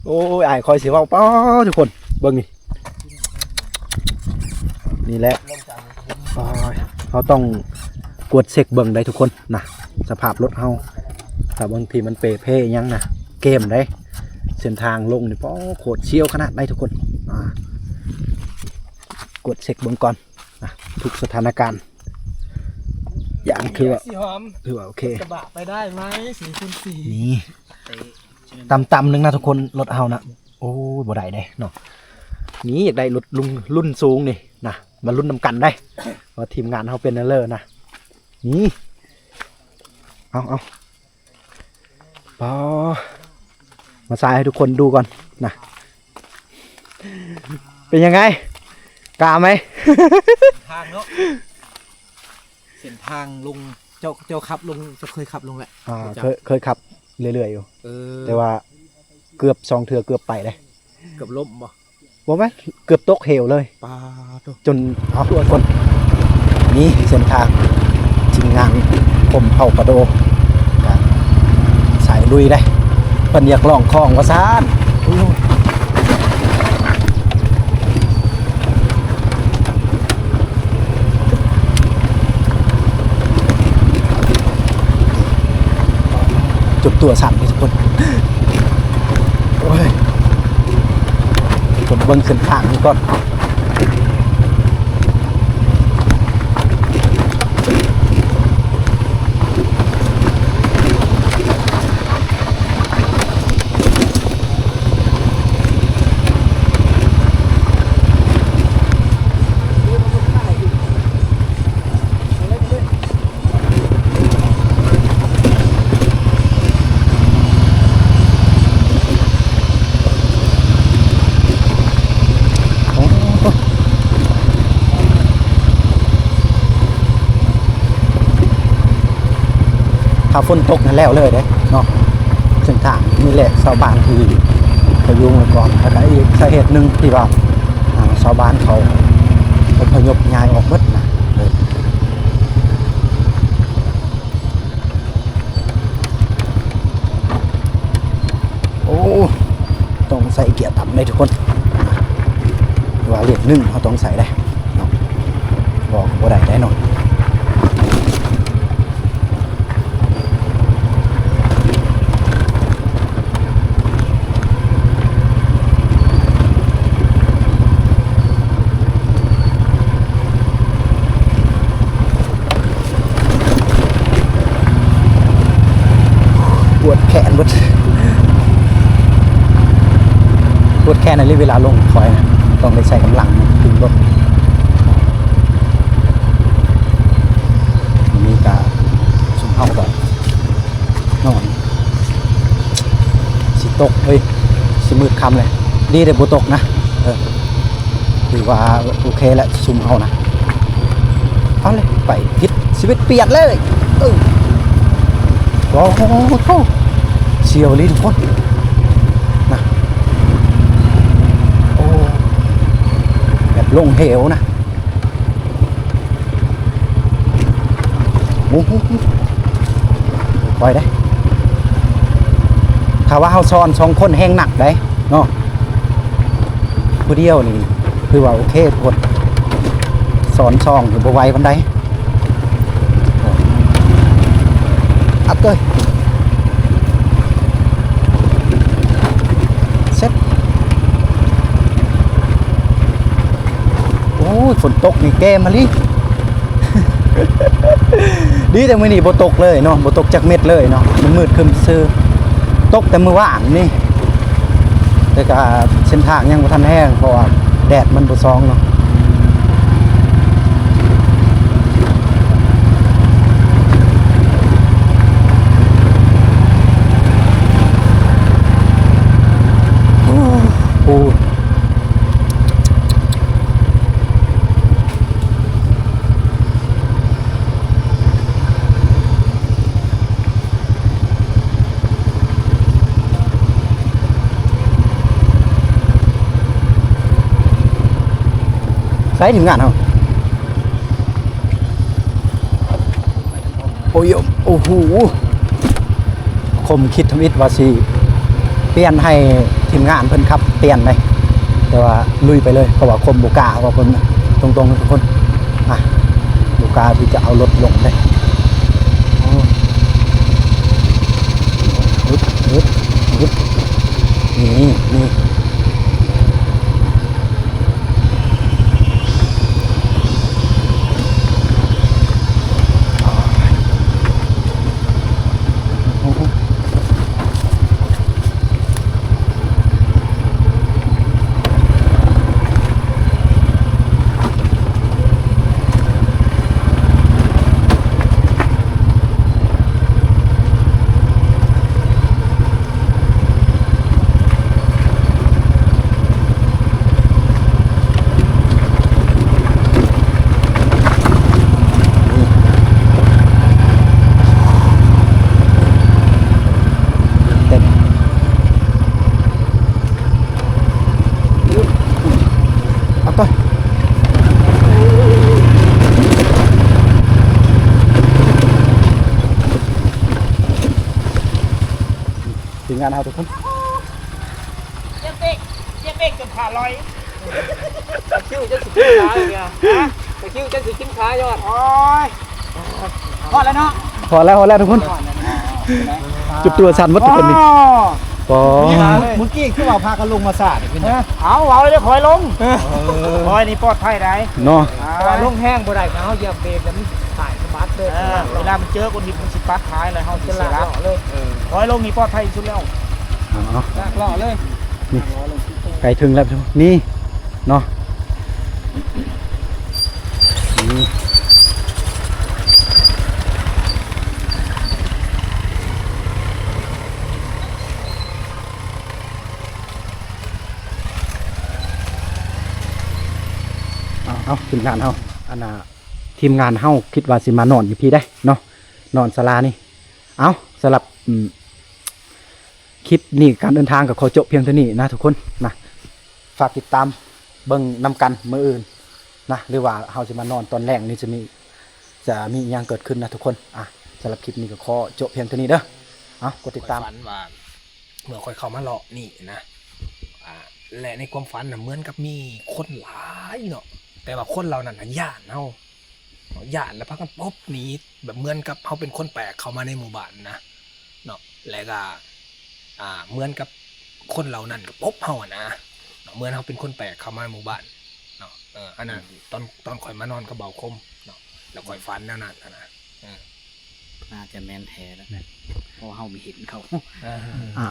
ໂອ້ຍ ອ້າຍຂ້ອຍຊິເວົ້າ ປ້າ ທຸກຄົນ ເບິ່ງນີ້ ນີ້ແຫຼະ ໂອ້ຍ ເຮົາຕ້ອງກວດເຊັກເບິ່ງໄດ໋ທຸກຄົນນະ ສະພາບລົດເຮົາ ຖ້າບາງທີມັນເປ່ເພຫຍັງນະ ເກມໄດ໋ ເສັ້ນທາງລົງນີ້ ປ້າ ໂຄດສ່ຽວຂະໜາດໃດທຸກຄົນ ອ່າ ກວດເຊັກເບິ່ງກ່ອນນະ ທຸກສະຖານະການ ຢ່າງຄືວ່າ ສີຫອມ ຖືວ່າໂອເຄ ກະບະໄປໄດ້ໄໝ ສີ່ຄູນສີ່ ນີ້ ຕ່ຳໆໜຶ່ງນະທຸກຄົນ ລົດເຮົານະ ໂອ້ຍ ບໍ່ໄດ້ເດ້ເນາະ ນີ້ຢາກໄດ້ລົດລຸງລຸ້ນສູງນີ້ນະ ມາລຸ້ນນຳກັນໄດ໋ ວ່າທີມງານເຮົາເປັນແນວເລີນະ ນີ້ ເອົາ ເອົາ ປາ ມາສາຍໃຫ້ທຸກຄົນດູກ່ອນນະ ເປັນຍັງໄງ ກ້າໄໝ? ທາງເນາະ ເສັ້ນທາງລົງ ເຈົ້າ ເຈົ້າຂັບລົງ ເຈົ້າເຄີຍຂັບລົງແຫຼະ ອ່າ ເຄີຍ ເຄີຍຂັບເລື້ອຍໆຢູ່ ເອີ ແຕ່ວ່າເກືອບສອງເທື່ອ ເກືອບໄປເດ້ ເກືອບລົ້ມບໍ່? ບໍ່ແມ່ນ ເກືອບຕົກເຫວເລີຍ ປາໂທ້ ຈົນ ເອົາ ທຸກຄົນ ນີ້ເສັ້ນທາງທີມງານຄົມເຜົ່າກະໂດ ກະສາຍລຸຍເດ້ ເພິ່ນຢາກລອງຂອງວ່າຊັ້ນ ໂອ້ຍ ຈົນຕົວສັ່ນເດ້ທຸກຄົນ ໂອ້ຍ ທຸກຄົນເບິ່ງເສັ້ນທາງນີ້ກ່ອນ ຖ້າຝົນຕົກນັ້ນແລ້ວເລີຍເດ້ເນາະ ເສັ້ນທາງນີ້ແຫຼະ ຊາວບ້ານທີ່ພະຍຸງໄວ້ກ່ອນ ແລ້ວກະອີກສາເຫດໜຶ່ງທີ່ວ່າ ອ່າ ຊາວບ້ານເຂົາອົບພະຍົບຍ້າຍອອກເບິດນະ ໂອ້ ຕ້ອງໃສ່ເກຍຕ່ຳເດ້ທຸກຄົນ ວ່າເລກໜຶ່ງເຮົາຕ້ອງໃສ່ເດ້ເນາະ ບໍ່ ບໍ່ໄດ້ເດ້ເນາະ ປວດແຂນເບິດ ປວດແຂນອີ່ຫຼີເວລາລົງຄອຍນະ ຕ້ອງໄດ້ໃຊ້ກຳລັງດຶງລົດ ນີ້ກະຊຸມເຮົາກະນອນ ຊິຕົກເອີຍ ຊິມືດຄ່ຳແລ້ວ ດີແຕ່ບໍ່ຕົກນະ ເອີ ຖືວ່າໂອເຄແລ້ວ ຊຸມເຮົານະ ເອົາເລີຍ ໄປ ພິດຊີວິດປ່ຽນເລີຍ ເອີ ໂອ້ໂຫ ສ່ຽວອີ່ຫຼີທຸກຄົນນະ ໂອ້ ແບບລົງເຫວນະ ໂອ້ໂຫ ຄ່ອຍເດ້ ຖ້າວ່າເຮົາຊ້ອນສອງຄົນແຮງໜັກເດ້ເນາະ ຜູ້ດຽວນີ້ຖືວ່າໂອເຄ ກົດສອນສອງ ບໍ່ໄວປານໃດ ອັດເລີຍ ເຊັດ ໂອ້ຍ ຝົນຕົກນີ້ແກມມາລີ ດີແຕ່ມື້ນີ້ບໍ່ຕົກເລີຍເນາະ ບໍ່ຕົກຈັກເມັດເລີຍເນາະ ມັນມືດຄຶ້ມຊື່ ຕົກແຕ່ມື້ວານນີ້ ແຕ່ກະເສັ້ນທາງຍັງບໍ່ທັນແຫ້ງ ເພາະວ່າແດດມັນບໍ່ຊອງເນາະ ໂອ້ ໃສທີມງານເຮົາ? ໂອ້ຍ ໂອ້ໂຫ ຄົມຄິດທຳອິດວ່າຊິ ປ່ຽນໃຫ້ທີມງານເພິ່ນຂັບປ່ຽນເດ້ ແຕ່ວ່າລຸຍໄປເລີຍ ເພາະວ່າຄົມບໍ່ກ້າ ເພາະວ່າເພິ່ນຕົງໆ ທຸກຄົນ ອ່ະ ບໍ່ກ້າທີ່ຈະເອົາລົດລົງເດ້. ອຶບ ອຶບ ອຶບ ນີ້ ນີ້. ເອົາໄປ ທີມງານເຮົາທຸກຄົນ ຈຽບເບກ ຈຽບເບກຈົນຂາລອຍ ຕະຄິວຈົນຊິກິນຂາເລີຍ ຮະ ຕະຄິວຈົນຊິກິນຂາຍອດ ໂອ້ຍ ພໍແລ້ວເນາະ ພໍແລ້ວ ພໍແລ້ວທຸກຄົນ ຈຸບຕົວສັ່ນໝົດທຸກຄົນນີ້ ອໍ ເມື່ອກີ້ຄືວ່າພາກັນລົງມາຊ້ານີ້ເປັນຫຍັງ? ເອົາ ເອົາເລີຍ ຄ່ອຍລົງ ເອີ ຄ່ອຍນີ້ປອດໄພໄດ໋ ເນາະ ອ່າ ແຕ່ວ່າລົງແຮງບໍ່ໄດ້ ເຮົາຢຽບເບກແລ້ວມັນສາຍສະບັດເລີຍ ເອີ ເວລາມັນເຈີກ້ອນຫີນມັນຊິປັດທ້າຍແລ້ວເຮົາຊິເສຍຫຼັກ ເອີ ຄ່ອຍລົງນີ້ປອດໄພທີ່ສຸດແລ້ວ ເອົາ ເອົາ ລາກລໍ້ເລີຍ ນີ້ ໃກ້ເຖິງແລ້ວ ນີ້ເນາະ ນີ້ ເອົາ ເອົາ ທີມງານເຮົາ ອັນນ່າ ທີມງານເຮົາຄິດວ່າຊິມານອນຢູ່ພີ້ໄດ໋ເນາະ ນອນສາລານີ້ ເອົາ ສຳລັບ ອືມ ຄລິບນີ້ການເດີນທາງກໍຂໍຈົບພຽງເທົ່ານີ້ນະທຸກຄົນນະ ຝາກຕິດຕາມເບິ່ງນຳກັນມື້ອື່ນນະ ຫຼືວ່າເຮົາຊິມານອນຕອນແລງນີ້ ຈະມີ ຈະມີອີ່ຫຍັງເກີດຂຶ້ນນະທຸກຄົນ ອ່ະ ສຳລັບຄລິບນີ້ກໍຂໍຈົບພຽງເທົ່ານີ້ເດີ ເອົາ ກົດຕິດຕາມ ຂ້ອຍຝັນວ່າ ເມື່ອຂ້ອຍເຂົ້າມາເລາະນີ້ນະ ອ່າ ແລະໃນຄວາມຝັນນະ ເໝືອນກັບມີຄົນຫຼາຍເນາະ ແຕ່ວ່າຄົນເຫຼົ່ານັ້ນນະຢ້ານເຮົາ ຢ້ານແລ້ວພາກັນປົບໜີ ແບບເໝືອນກັບເຮົາເປັນຄົນແປກເຂົ້າມາໃນໝູ່ບ້ານນະເນາະ ແລະກະ ອ່າ ເໝືອນກັບຄົນເຫຼົ່ານັ້ນກໍປົບເຮົາຫັ້ນນະເນາະ ເໝືອນເຮົາເປັນຄົນແປກເຂົ້າມາໃນໝູ່ບ້ານເນາະ ເອີ ອັນນັ້ນ ອືມ ຕອນ ຕອນຂ້ອຍມານອນກັບເບົາຄົມເນາະ ແລ້ວຂ້ອຍຝັນແນວນັ້ນຫັ້ນນະ ເອີ ໜ້າຈະແມ່ນແທ້ລະ ແມ່ນ ເພາະເຮົາໄປເຫັນເຂົາ ອ່າ ອ່າ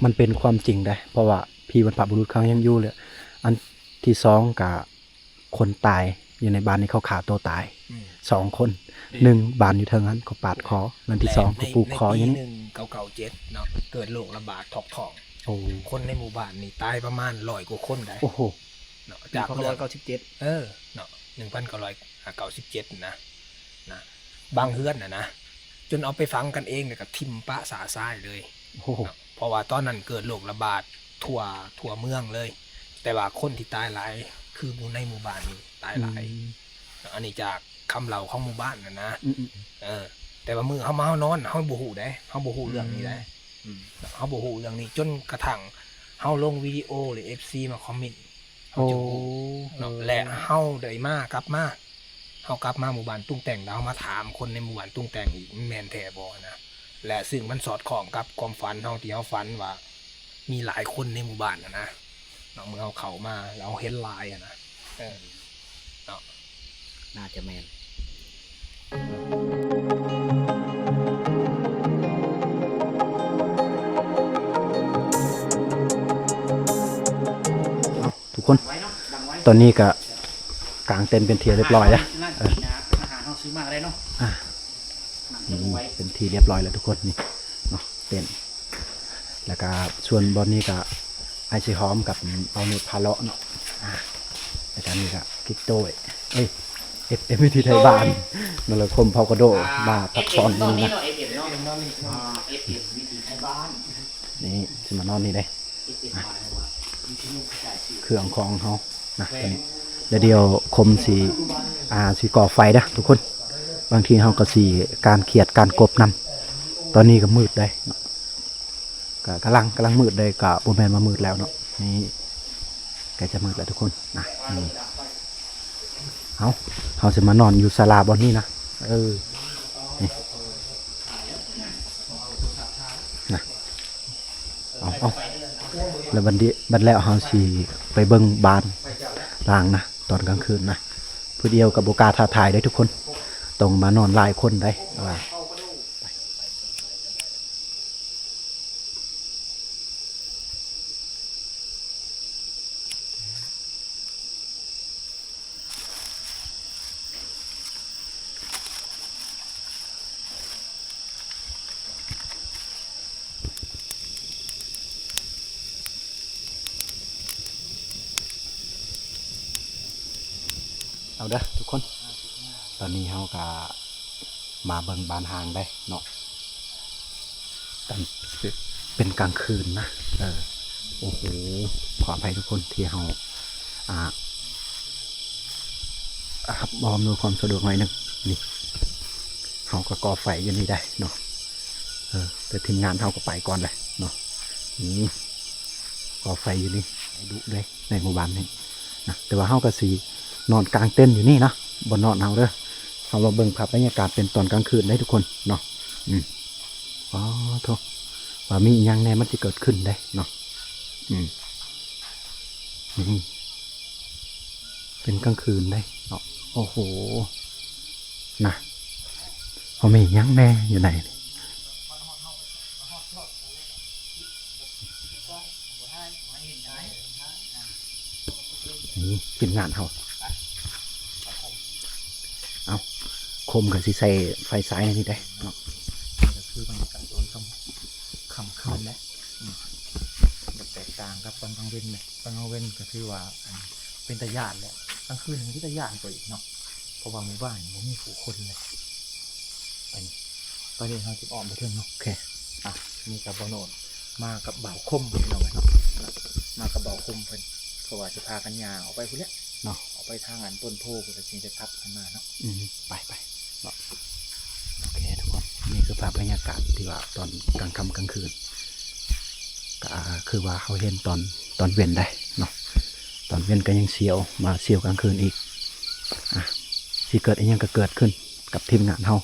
ມັນເປັນຄວາມຈິງເດ້ ເພາະວ່າຜີບັນພະບຸລຸດເຂົາຍັງຢູ່ເລີຍ ອັນທີສອງກະ ຄົນຕາຍຢູ່ໃນບ້ານນີ້ ເຂົາຂ້າໂຕຕາຍ ອືມ ສອງຄົນ ແມ່ນ ໜຶ່ງບ້ານຢູ່ເທິງຫັ້ນ ເຂົາປາດຄໍ ແລະ ອັນທີສອງ ໃນ ເຂົາຜູກຄໍຢູ່ນີ້ ໃນປີໜຶ່ງເກົ້າເກົ້າເຈັດເນາະ ເກີດໂລກລະບາດຖອກທ້ອງ ໂອ້ ຄົນໃນໝູ່ບ້ານນີ້ຕາຍປະມານຮ້ອຍກວ່າຄົນໄດ໋ ໂອ້ໂຫ ເນາະ ຈາກເລື່ອງ ໜຶ່ງພັນເກົ້າຮ້ອຍເກົ້າສິບເຈັດ ເອີ ເນາະ ໜຶ່ງພັນເກົ້າຮ້ອຍເກົ້າສິບເຈັດນະ ນະ ບາງເຮືອນນະນະ ຈົນເອົາໄປຝັງກັນເອງ ແລ້ວກໍຖິ້ມປະຊະຊາຍເລີຍ ໂອ້ໂຫ ເນາະ ເພາະວ່າຕອນນັ້ນເກີດໂລກລະບາດທົ່ວ ທົ່ວເມືອງເລີຍ ແຕ່ວ່າຄົນທີ່ຕາຍຫຼາຍຄືໝູ່ໃນໝູ່ບ້ານນີ້ຕາຍຫຼາຍ ອືມ ເນາະ ອັນນີ້ຈາກຄຳເລົ່າຂອງໝູ່ບ້ານຫັ້ນນະ ອືມໆ ເອີ ແຕ່ວ່າມື້ເຮົາມາເຮົານອນ ເຮົາບໍ່ຮູ້ເດ້ ເຮົາບໍ່ຮູ້ເລື່ອງນີ້ເດ້ ອືມ ເຮົາບໍ່ຮູ້ເລື່ອງນີ້ ຈົນກະທັ່ງເຮົາລົງວິດີໂອ ຫຼື ເອັຟຊີ ມາຄອມເມັນ ເຮົາຈຶ່ງຮູ້ ໂອ້ ເນາະ ແລະເຮົາໄດ້ມາ ກັບມາ ເຮົາກັບມາໝູ່ບ້ານຕຸງແຕ່ງ ແລ້ວເຮົາມາຖາມຄົນໃນໝູ່ບ້ານຕຸງແຕ່ງອີກ ມັນແມ່ນແທ້ບໍ່ນະ ແລະ ຊຶ່ງມັນສອດຄ່ອງກັບຄວາມຝັນເຮົາທີ່ເຮົາຝັນວ່າມີຫຼາຍຄົນໃນໝູ່ບ້ານຫັ້ນນະ ເນາະ ເມື່ອເຮົາເຂົ້າມາແລ້ວເຮົາເຫັນຫຼາຍຫັ້ນນະ ເອີ ເນາະ ໜ້າຈະແມ່ນ ເອົາ ທຸກຄົນ ຕອນນີ້ກະກາງເຕັນເປັນທີ່ຮຽບຮ້ອຍແລ້ວ ເອີ ອາຫານເຮົາຊື້ມາກໍໄດ້ເນາະ ອ່າ ນີ້ເປັນທີ່ຮຽບຮ້ອຍແລ້ວທຸກຄົນ ນີ້ເນາະ ເຕັນ ແລ້ວກະສ່ວນບ່ອນນີ້ກະອ້າຍສີຫອມກັບເບົານຸດພາເລາະເນາະ ອ່າ ແລ້ວກະນີ້ກະກິກໂຕ້ຍ ເອີຍ ເອັຟເອັມ ວິຖີໄທບ້ານ ໂດຍ ນະລະຄົມເຜົ່າກະໂດ ອ່າ ມາພັກຜ່ອນຢູ່ນີ້ນະ ເອັຟເອັມ ເນາະ ເອັຟເອັມ ວິຖີໄທບ້ານ ນີ້ຊິມານອນນີ້ເດ້ ອ່າ ເຄື່ອງຂອງເຮົານະ ຕົວນີ້ ແລ້ວດຽວຄົມຊິ ອ່າ ຊິກໍ່ໄຟເດີ້ທຸກຄົນ ບາງທີເຮົາກໍຊິການຂຽດການກົບນຳ ຕອນນີ້ກໍມືດເດ້ເນາະ ກໍກຳລັງ ກຳລັງມືດເດ້ ກໍບໍ່ແມ່ນວ່າມືດແລ້ວເນາະ. ນີ້ໃກ້ຈະມືດແລ້ວທຸກຄົນນະ. ນີ້ ເຮົາ ເຮົາຊິມານອນຢູ່ສາລາບ່ອນນີ້ນະ. ເອີ ນີ້ນະ. ເອົາ ເອົາ ແລ້ວບັດນີ້ ບັດແລ້ວເຮົາຊິໄປເບິ່ງບ້ານລ້າງນະ ຕອນກາງຄືນນະ. ຜູ້ດຽວກໍບໍ່ກ້າທ້າທາຍເດ້ທຸກຄົນ ຕ້ອງມານອນຫຼາຍຄົນໄດ໋. ເອົາເດີທຸກຄົນ ຕອນນີ້ເຮົາກະມາເບິ່ງບ້ານຮ້າງໄດ໋ເນາະ. ຕອນເປັນກາງຄືນນະ. ເອີ ໂອ້ໂຫ ຂໍອະໄພທຸກຄົນທີ່ເຮົາ ອ່າ ຮັບ ບໍ່ອຳນວຍຄວາມສະດວກໜ້ອຍໜຶ່ງ. ນີ້ ເຮົາກໍກໍ່ໄຟຢູ່ນີ້ໄດ໋ເນາະ. ເອີ ແຕ່ທີມງານເຮົາກໍໄປກ່ອນແຫຼະເນາະ. ນີ້ ກໍ່ໄຟຢູ່ນີ້ ດຸເດ້ໃນໝູ່ບ້ານນີ້ນະ. ແຕ່ວ່າເຮົາກໍຊິນອນກາງເຕັນຢູ່ນີ້ນະ ບ່ອນນອນເຮົາເດີ. ເຮົາມາເບິ່ງພາບບັນຍາກາດເປັນຕອນກາງຄືນໄດ໋ທຸກຄົນເນາະ. ອືມ ອໍ ໂທ້ ວ່າມີອີ່ຫຍັງແດ່ມັນຊິເກີດຂຶ້ນເດ້ເນາະ. ອືມ ນີ້ ເປັນກາງຄືນເດ້ເນາະ. ໂອ້ໂຫ ນະ ວ່າມີຫຍັງແດ່ຢູ່ໃນນີ້. ນີ້ທີມງານເຮົາ ເອົ້າ ຄົມກໍຊິໃສ່ໄຟສາຍໃນນີ້ໄດ໋ເນາະ. ກໍຄືບັນຍາກາດຕອນຄ່ຳ ຄ່ຳຄືນເດ້. ອືມ ມັນຈະແຕກຕ່າງກັບຕອນກາງເວັນເດ້. ຕອນກາງເວັນກໍຖືວ່າ ອັນ ເປັນຕາຢ້ານແຫຼະ ກາງຄືນມັນເປັນຕາຢ້ານກວ່າອີກເນາະ ເພາະວ່າໝູ່ບ້ານນີ້ບໍ່ມີຜູ້ຄົນເລີຍ. ໄປນີ້ ໄປນີ້ເຮົາຈະອ້ອມໄປເທິງເນາະ. ໂອເຄ ອ່ະ ນີ້ກໍບ່າວໂນດມາກັບບ່າວຄົມພີ່ນ້ອງເອີຍເນາະ ມາກັບບ່າວຄົມເພິ່ນ ເພາະວ່າຈະພາກັນຍ່າງອອກໄປພຸ້ນແຫຼະເນາະ ອອກໄປທາງອັນຕົ້ນໂພພຸ້ນ ແລ້ວຈຶ່ງຈະກັບຄືນມາເນາະ. ອືມ ໄປໆ ເນາະ. ໂອເຄທຸກຄົນ ນີ້ຄືພາບບັນຍາກາດທີ່ວ່າຕອນກາງຄ່ຳກາງຄືນ ກໍຄືວ່າເຮົາເຫັນຕອນ ຕອນເວັນໄດ໋ເນາະ. ຕອນເວັນກໍຍັງສ່ຽວ ມາສ່ຽວກາງຄືນອີກ. ອ່ະ ຊິເກີດອີ່ຫຍັງກໍເກີດຂຶ້ນກັບທີມງານເຮົາ.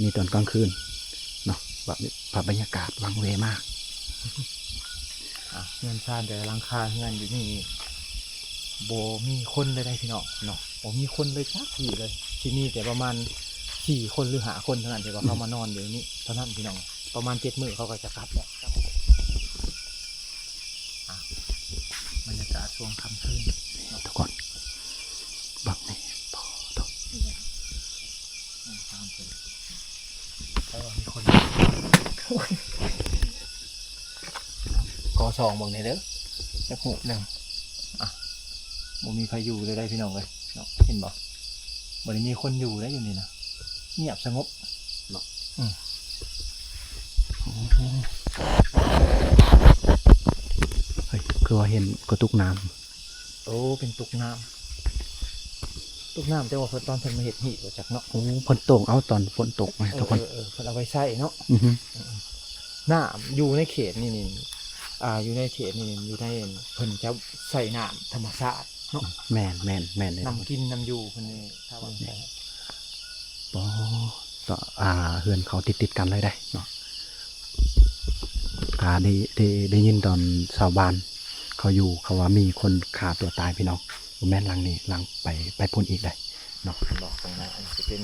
ນີ້ຕອນກາງຄືນເນາະ ວ່າພາບບັນຍາກາດວັງເວມາກ. ອ່ະ ເຮືອນຊານແຕ່ລະຫຼັງຄາເຮືອນຢູ່ນີ້ບໍ່ມີຄົນເລີຍໄດ໋ພີ່ນ້ອງເນາະ ບໍ່ມີຄົນເລີຍຈັກທີ່ເລີຍ. ຊິມີແຕ່ປະມານສີ່ຄົນ ຫຼື ຫ້າຄົນເທົ່ານັ້ນທີ່ວ່າເຂົ້າມານອນຢູ່ນີ້ເທົ່ານັ້ນພີ່ນ້ອງ. ປະມານເຈັດມື້ເຂົາກໍຈະກັບແລ້ວ. ອ່ະ ບັນຍາກາດຊ່ວງຄ່ຳຄືນເນາະ ທຸກຄົນ ບັກນີ້ ໂອ້ໂຫ ແຕ່ວ່າມີຄົນ ຂໍສ່ອງເບິ່ງແດ່ເດີ ຈັກຮູບໜຶ່ງ. ອ່ະ ບໍ່ມີໃຜຢູ່ເລີຍໄດ໋ພີ່ນ້ອງເອີຍເນາະ ເຫັນບໍ່? ບໍ່ໄດ້ມີຄົນຢູ່ໄດ໋ ຢູ່ນີ້ນະ ງຽບສະຫງົບເນາະ. ອືມ ເຮີ້ຍ ຄືວ່າເຫັນກະຕຸກນ້ຳ. ໂອ້ ເປັນຕຸກນ້ຳ ຕຸກນ້ຳ ແຕ່ວ່າເພິ່ນ ຕອນເພິ່ນມາເຮັດຮີດບໍ່ຈັກເນາະ. ໂອ້ ເພິ່ນໂຕ່ງເອົາຕອນຝົນຕົກ ເອີ ທຸກຄົນ ເອີ ເພິ່ນເອົາໄວ້ໃຊ້ເນາະ. ອືຮຶ ນ້ຳຢູ່ໃນເຂດນີ້ນີ້ ອ່າ ຢູ່ໃນເຂດນີ້ນີ້ ຢູ່ໃນ ເພິ່ນຈະໃຊ້ນ້ຳທຳມະຊາດເນາະ. ແມ່ນໆໆ ນ້ຳກິນນ້ຳຢູ່ເພິ່ນນີ້ ຖ້າວ່າ ອືມ ບໍ່ ອ່າ ເຮືອນເຂົາຕິດໆກັນເລີຍເດ້ເນາະ. ອ່າ ໄດ້ ໄດ້ ໄດ້ຍິນຕອນຊາວບ້ານເຂົາຢູ່ ເຂົາວ່າມີຄົນຂ້າຕົວຕາຍພີ່ນ້ອງ. ບໍ່ແມ່ນຫຼັງນີ້ ຫຼັງໄປ ໄປພຸ້ນອີກເດ້ເນາະ. ເຫັນບໍ່ ຂ້າງໜ້ານີ້ຊິເປັນ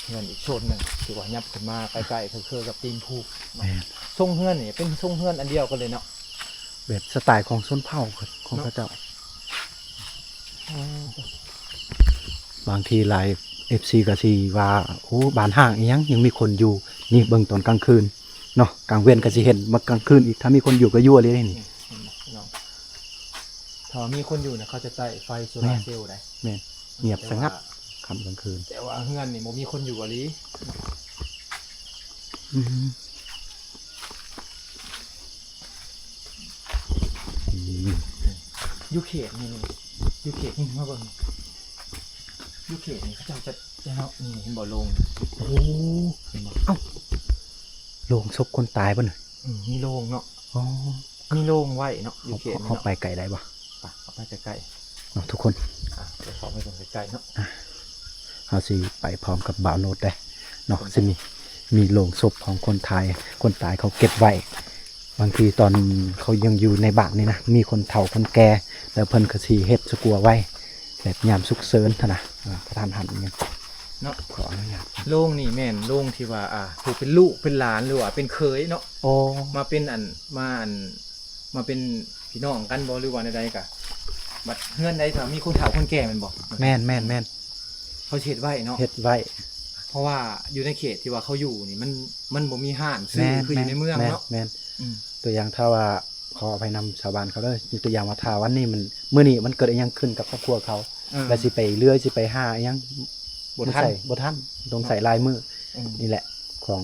ເຮືອນອີກໂຊນໜຶ່ງ ທີ່ວ່າຫຍັບຂຶ້ນມາໃກ້ໆ ຄືໆກັບຕີນພູເນາະ. ແມ່ນ ຊົງເຮືອນນີ້ເປັນຊົງເຮືອນອັນດຽວກັນເລີຍເນາະ ແບບສະໄຕຂອງຊົນເຜົ່າຂອງເຂົາເຈົ້າ. ບາງທີຫຼາຍເອັຟຊີກໍຊິວ່າ ໂອ້ ບ້ານຮ້າງອີ່ຫຍັງ ຍັງມີຄົນຢູ່. ນີ້ເບິ່ງຕອນກາງຄືນເນາະ ກາງເວັນກໍຊິເຫັນ ມາກາງຄືນອີກ ຖ້າມີຄົນຢູ່ກໍຢູ່ອີ່ຫຼີນີ້. ເຫັນບໍ່ພີ່ນ້ອງ ຖ້າວ່າມີຄົນຢູ່ນະ ເຂົາຈະໃຊ້ໄຟໂຊລາເຊວໄດ໋. ແມ່ນ ງຽບສະຫງັດ ແຕ່ວ່າຄ່ຳກາງຄືນ ແຕ່ວ່າເຮືອນນີ້ບໍ່ມີຄົນຢູ່ອີ່ຫຼີ. ອືມ ອືມ ຢູ່ເຂດນີ້ ຢູ່ເຂດນີ້ມາເບິ່ງ ຢູ່ເຂດນີ້ເຂົາເຈົ້າຈະ ຈະເນາະ. ນີ້ເຫັນບໍ່ໂລງ ໂອ້ ເຫັນບໍ່? ເອົ້າ ໂລງສົບຄົນຕາຍບໍ່ນະ? ອືມ ມີໂລງເນາະ ອໍ ມີໂລງໄວ້ເນາະ ຢູ່ເຂດນີ້ ເຮົາ ເຮົາໄປ ເນາະ ໄກໄດ້ບໍ່? ໄປ ເຂົ້າໄປໃກ້ໆ ເນາະ ທຸກຄົນ ອ່ະ ໄປເຂົ້າໄປເບິ່ງໃກ້ໆເນາະ ອ່ະ ເຮົາຊິໄປພ້ອມກັບບ່າວໂນດເດ້ເນາະ ຊິມີ ມີໂລງສົບຂອງຄົນຕາຍ ຄົນຕາຍເຂົາເກັບໄວ້ ບາງທີຕອນເຂົາຍັງຢູ່ໃນບ້ານນີ້ນະ ມີຄົນເຖົ້າຄົນແກ່ ແລ້ວເພິ່ນກໍຊິເຮັດສະກົວໄວ້ ແບບຍາມສຸກເສີນຫັ້ນນະ ເອີ ກະທັນຫັນຫຍັງເນາະ ຂໍອະນຸຍາດ ໂລງນີ້ແມ່ນໂລງທີ່ວ່າ ອ່າ ຜູ້ເປັນລູກເປັນຫຼານ ຫຼືວ່າເປັນເຂີຍເນາະ ອໍ ມາເປັນອັນ ມາອັນ ມາເປັນພີ່ນ້ອງກັນບໍ່ ຫຼືວ່າແນວໃດກະ ບັດເຮືອນໃດຖ້າມີຄົນເຖົ້າຄົນແກ່ແມ່ນບໍ່? ແມ່ນໆໆ ເຂົາຊິເຮັດໄວ້ເນາະ ເຮັດໄວ້ ເພາະວ່າຢູ່ໃນເຂດທີ່ວ່າເຂົາຢູ່ນີ້ ມັນ ມັນບໍ່ມີຮ້ານຊື້ ແມ່ນ ຄືຢູ່ໃນເມືອງເນາະ ແມ່ນ ອືມ ຕົວຢ່າງຖ້າວ່າ ຂໍອະໄພນຳຊາວບ້ານເຂົາເດີ ຍົກຕົວຢ່າງວ່າຖ້າວັນນີ້ມັນ ມື້ນີ້ມັນເກີດອີ່ຫຍັງຂຶ້ນກັບຄອບຄົວເຂົາ ເອີ ແລ້ວຊິໄປເລື່ອຍ ຊິໄປຫາອີ່ຫຍັງ ບໍ່ທັນ ບໍ່ທັນ ຕ້ອງໃຊ້ຫຼາຍມື້ ອືມ ນີ້ແຫຼະ ຂອງ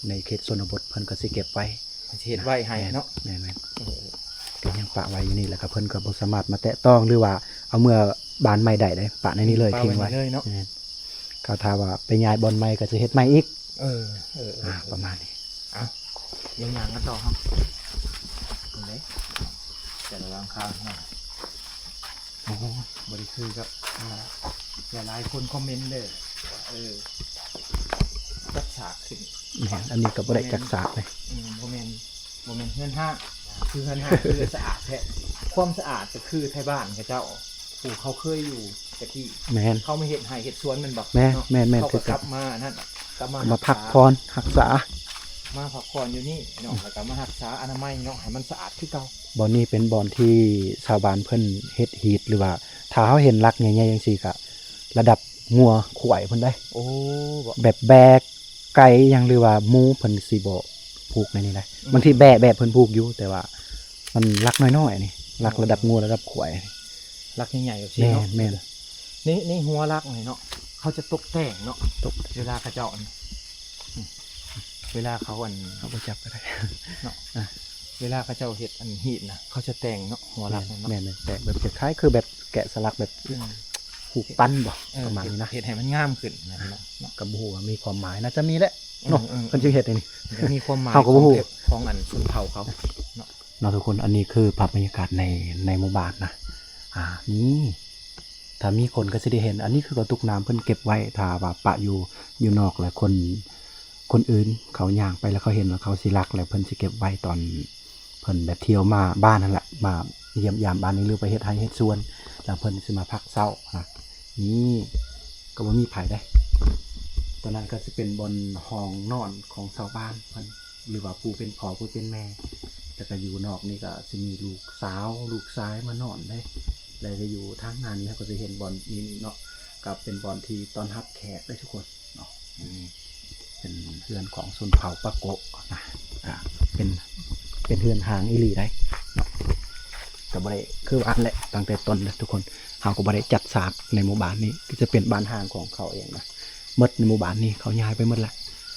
ໃນເຂດຊົນນະບົດເພິ່ນກໍຊິເກັບໄວ້ ເພິ່ນຊິເຮັດໄວ້ໃຫ້ເນາະ ແມ່ນໆ ເອີ ກໍຍັງປະໄວ້ຢູ່ນີ້ ແລ້ວກໍເພິ່ນກໍບໍ່ສາມາດມາແຕະຕ້ອງ ຫຼືວ່າເອົາເມືອບ້ານໃໝ່ໄດ້ເດ້ ປະໃນນີ້ເລີຍ ປະໄວ້ ຖິ້ມໄວ້ ນີ້ເລີຍເນາະ ແມ່ນ ກໍຖ້າວ່າໄປຍ້າຍບ່ອນໃໝ່ກໍຊິເຮັດໃໝ່ອີກ ເອີ ເອີ ອ່າ ປະມານນີ້ ເອົາ ດຽວຍ່າງກັນຕໍ່ເຮົາ ເຫັນເດ້ ແຕ່ລະຫຼັງຄາເນາະ ໂອ້ ບໍ່ໄດ້ຄືກັບ ອ່າ ຫຼາຍໆຄົນຄອມເມັນເດີ ວ່າ ເອີ ຈັດສາກຂຶ້ນ ແມ່ນ ອັນນີ້ກໍບໍ່ໄດ້ຈັດສາກເດ້ ອືມ ບໍ່ແມ່ນ ບໍ່ແມ່ນເຮືອນຮ້າງ ຄືເຮືອນຮ້າງ ຄືສະອາດແທ້ ຄວາມສະອາດກໍຄືໄທບ້ານເຂົາເຈົ້າ ຜູ້ເຂົາເຄີຍຢູ່ແຕ່ກີ້ ແມ່ນ ເຂົາມາເຮັດໄຮ່ເຮັດສວນແມ່ນບໍ່? ແມ່ນ ເນາະ ແມ່ນໆ ເຂົາກໍກັບມາອັນນັ້ນ ກັບມາ ມາພັກຜ່ອນຮັກສາ ມາພັກຜ່ອນຢູ່ນີ້ເນາະ ແລ້ວກໍມາຮັກສາອະນາໄມເນາະ ໃຫ້ມັນສະອາດຄືເກົ່າ ບ່ອນນີ້ເປັນບ່ອນທີ່ຊາວບ້ານເພິ່ນເຮັດຮີດ ຫຼືວ່າຖ້າເຮົາເຫັນຫຼັກໃຫຍ່ໆຈັ່ງຊີ້ກະລະດັບງົວຄວາຍເພິ່ນໄດ໋ ໂອ້ ແບບແບກໄກ່ຫຍັງ ຫຼືວ່າໝູເພິ່ນຊິບໍ່ຜູກໃນນີ້ໄດ໋ ອືມ ບາງທີແບະ ແບະເພິ່ນຜູກຢູ່ ແຕ່ວ່າມັນຫຼັກນ້ອຍໆນີ້ ຫຼັກລະດັບງົວລະດັບຄວາຍ ຫຼັກໃຫຍ່ໆແບບຊີ້ເນາະ ແມ່ນໆ ໃນ ໃນຫົວຫຼັກນີ້ເນາະ ເຂົາຈະຕົກແຕ່ງເນາະ ຕົກ ເວລາເຂົາເຈົ້າອັນ ເວລາເຂົາອັນ ເຮົາບໍ່ຈັບກໍໄດ້ເນາະ ອ່າ ເວລາເຂົາເຈົ້າເຮັດອັນຮີດນະ ເຂົາຈະແຕ່ງເນາະ ຫົວຫຼັກເນາະ ແມ່ນໆ ແຕ່ງແບບຄ້າຍໆຄືແບບແກະສະຫຼັກແບບ ອືມ ຮູບປັ້ນບໍ່ ເອີ ປະມານນີ້ນະ ເຮັດ ເຮັດໃຫ້ມັນງາມຂຶ້ນນະພີ່ນ້ອງເນາະ ກໍບໍ່ຮູ້ວ່າມີຄວາມໝາຍ ໜ້າຈະມີແຫຼະເນາະ ອືມໆ ເພິ່ນຈຶ່ງເຮັດອັນນີ້ ມັນມີຄວາມໝາຍ ເຮົາກໍບໍ່ຮູ້ ຂອງແບບ ຂອງອັນຊົນເຜົ່າເຂົາເນາະ ເນາະທຸກຄົນ ອັນນີ້ຄືພາບບັນຍາກາດໃນ ໃນໝູ່ບ້ານນະ ອ່າ ນີ້ ຖ້າມີຄົນກໍຊິໄດ້ເຫັນ ອັນນີ້ຄືກະຕຸກນ້ຳເພິ່ນເກັບໄວ້ ຖ້າວ່າປະຢູ່ ຢູ່ນອກ ແລ້ວຄົນ ຄົນອື່ນເຂົາຍ່າງໄປ ແລ້ວເຂົາເຫັນ ແລ້ວເຂົາຊິລັກ ແລ້ວເພິ່ນຊິເກັບໄວ້ຕອນເພິ່ນແບບທ່ຽວມາບ້ານຫັ້ນແຫຼະ ມາຢ້ຽມຢາມບ້ານນີ້ ຫຼືໄປເຮັດໄຮ່ເຮັດສວນ ແລ້ວເພິ່ນຊິມາພັກເຊົານະ ນີ້ ກໍບໍ່ມີໃຜເດ້ ຕອນນັ້ນກໍຊິເປັນບ່ອນຫ້ອງນອນຂອງຊາວບ້ານເພິ່ນ ຫຼືວ່າຜູ້ເປັນພໍ່ຜູ້ເປັນແມ່ ແລ້ວກໍຢູ່ນອກນີ້ກໍຊິມີລູກສາວລູກຊາຍມານອນເດ້ ແລ້ວກໍຢູ່ທາງໜ້ານີ້ເຮົາກໍຈະເຫັນບ່ອນນີ້ເນາະ ກໍເປັນບ່ອນທີ່ຕ້ອນຮັບແຂກເດ້ທຸກຄົນເນາະ ອືມ ເປັນເຮືອນຂອງຊົນເຜົ່າປາໂກະນະ ອ່າ ເປັນ ເປັນເຮືອນຮ້າງອີ່ຫຼີໄດ໋ເນາະ ກໍບໍ່ໄດ້ຄືວ່າຫັ້ນແຫຼະ ຕັ້ງແຕ່ຕົ້ນເດ້ທຸກຄົນ ເຮົາກໍບໍ່ໄດ້ຈັດສາກໃນໝູ່ບ້ານນີ້ ກໍຈະເປັນບ້ານຮ້າງຂອງເຂົາເອງນະ ໝົດໃນໝູ່ບ້ານນີ້ ເຂົາຍ້າຍໄປໝົດແລ້ວ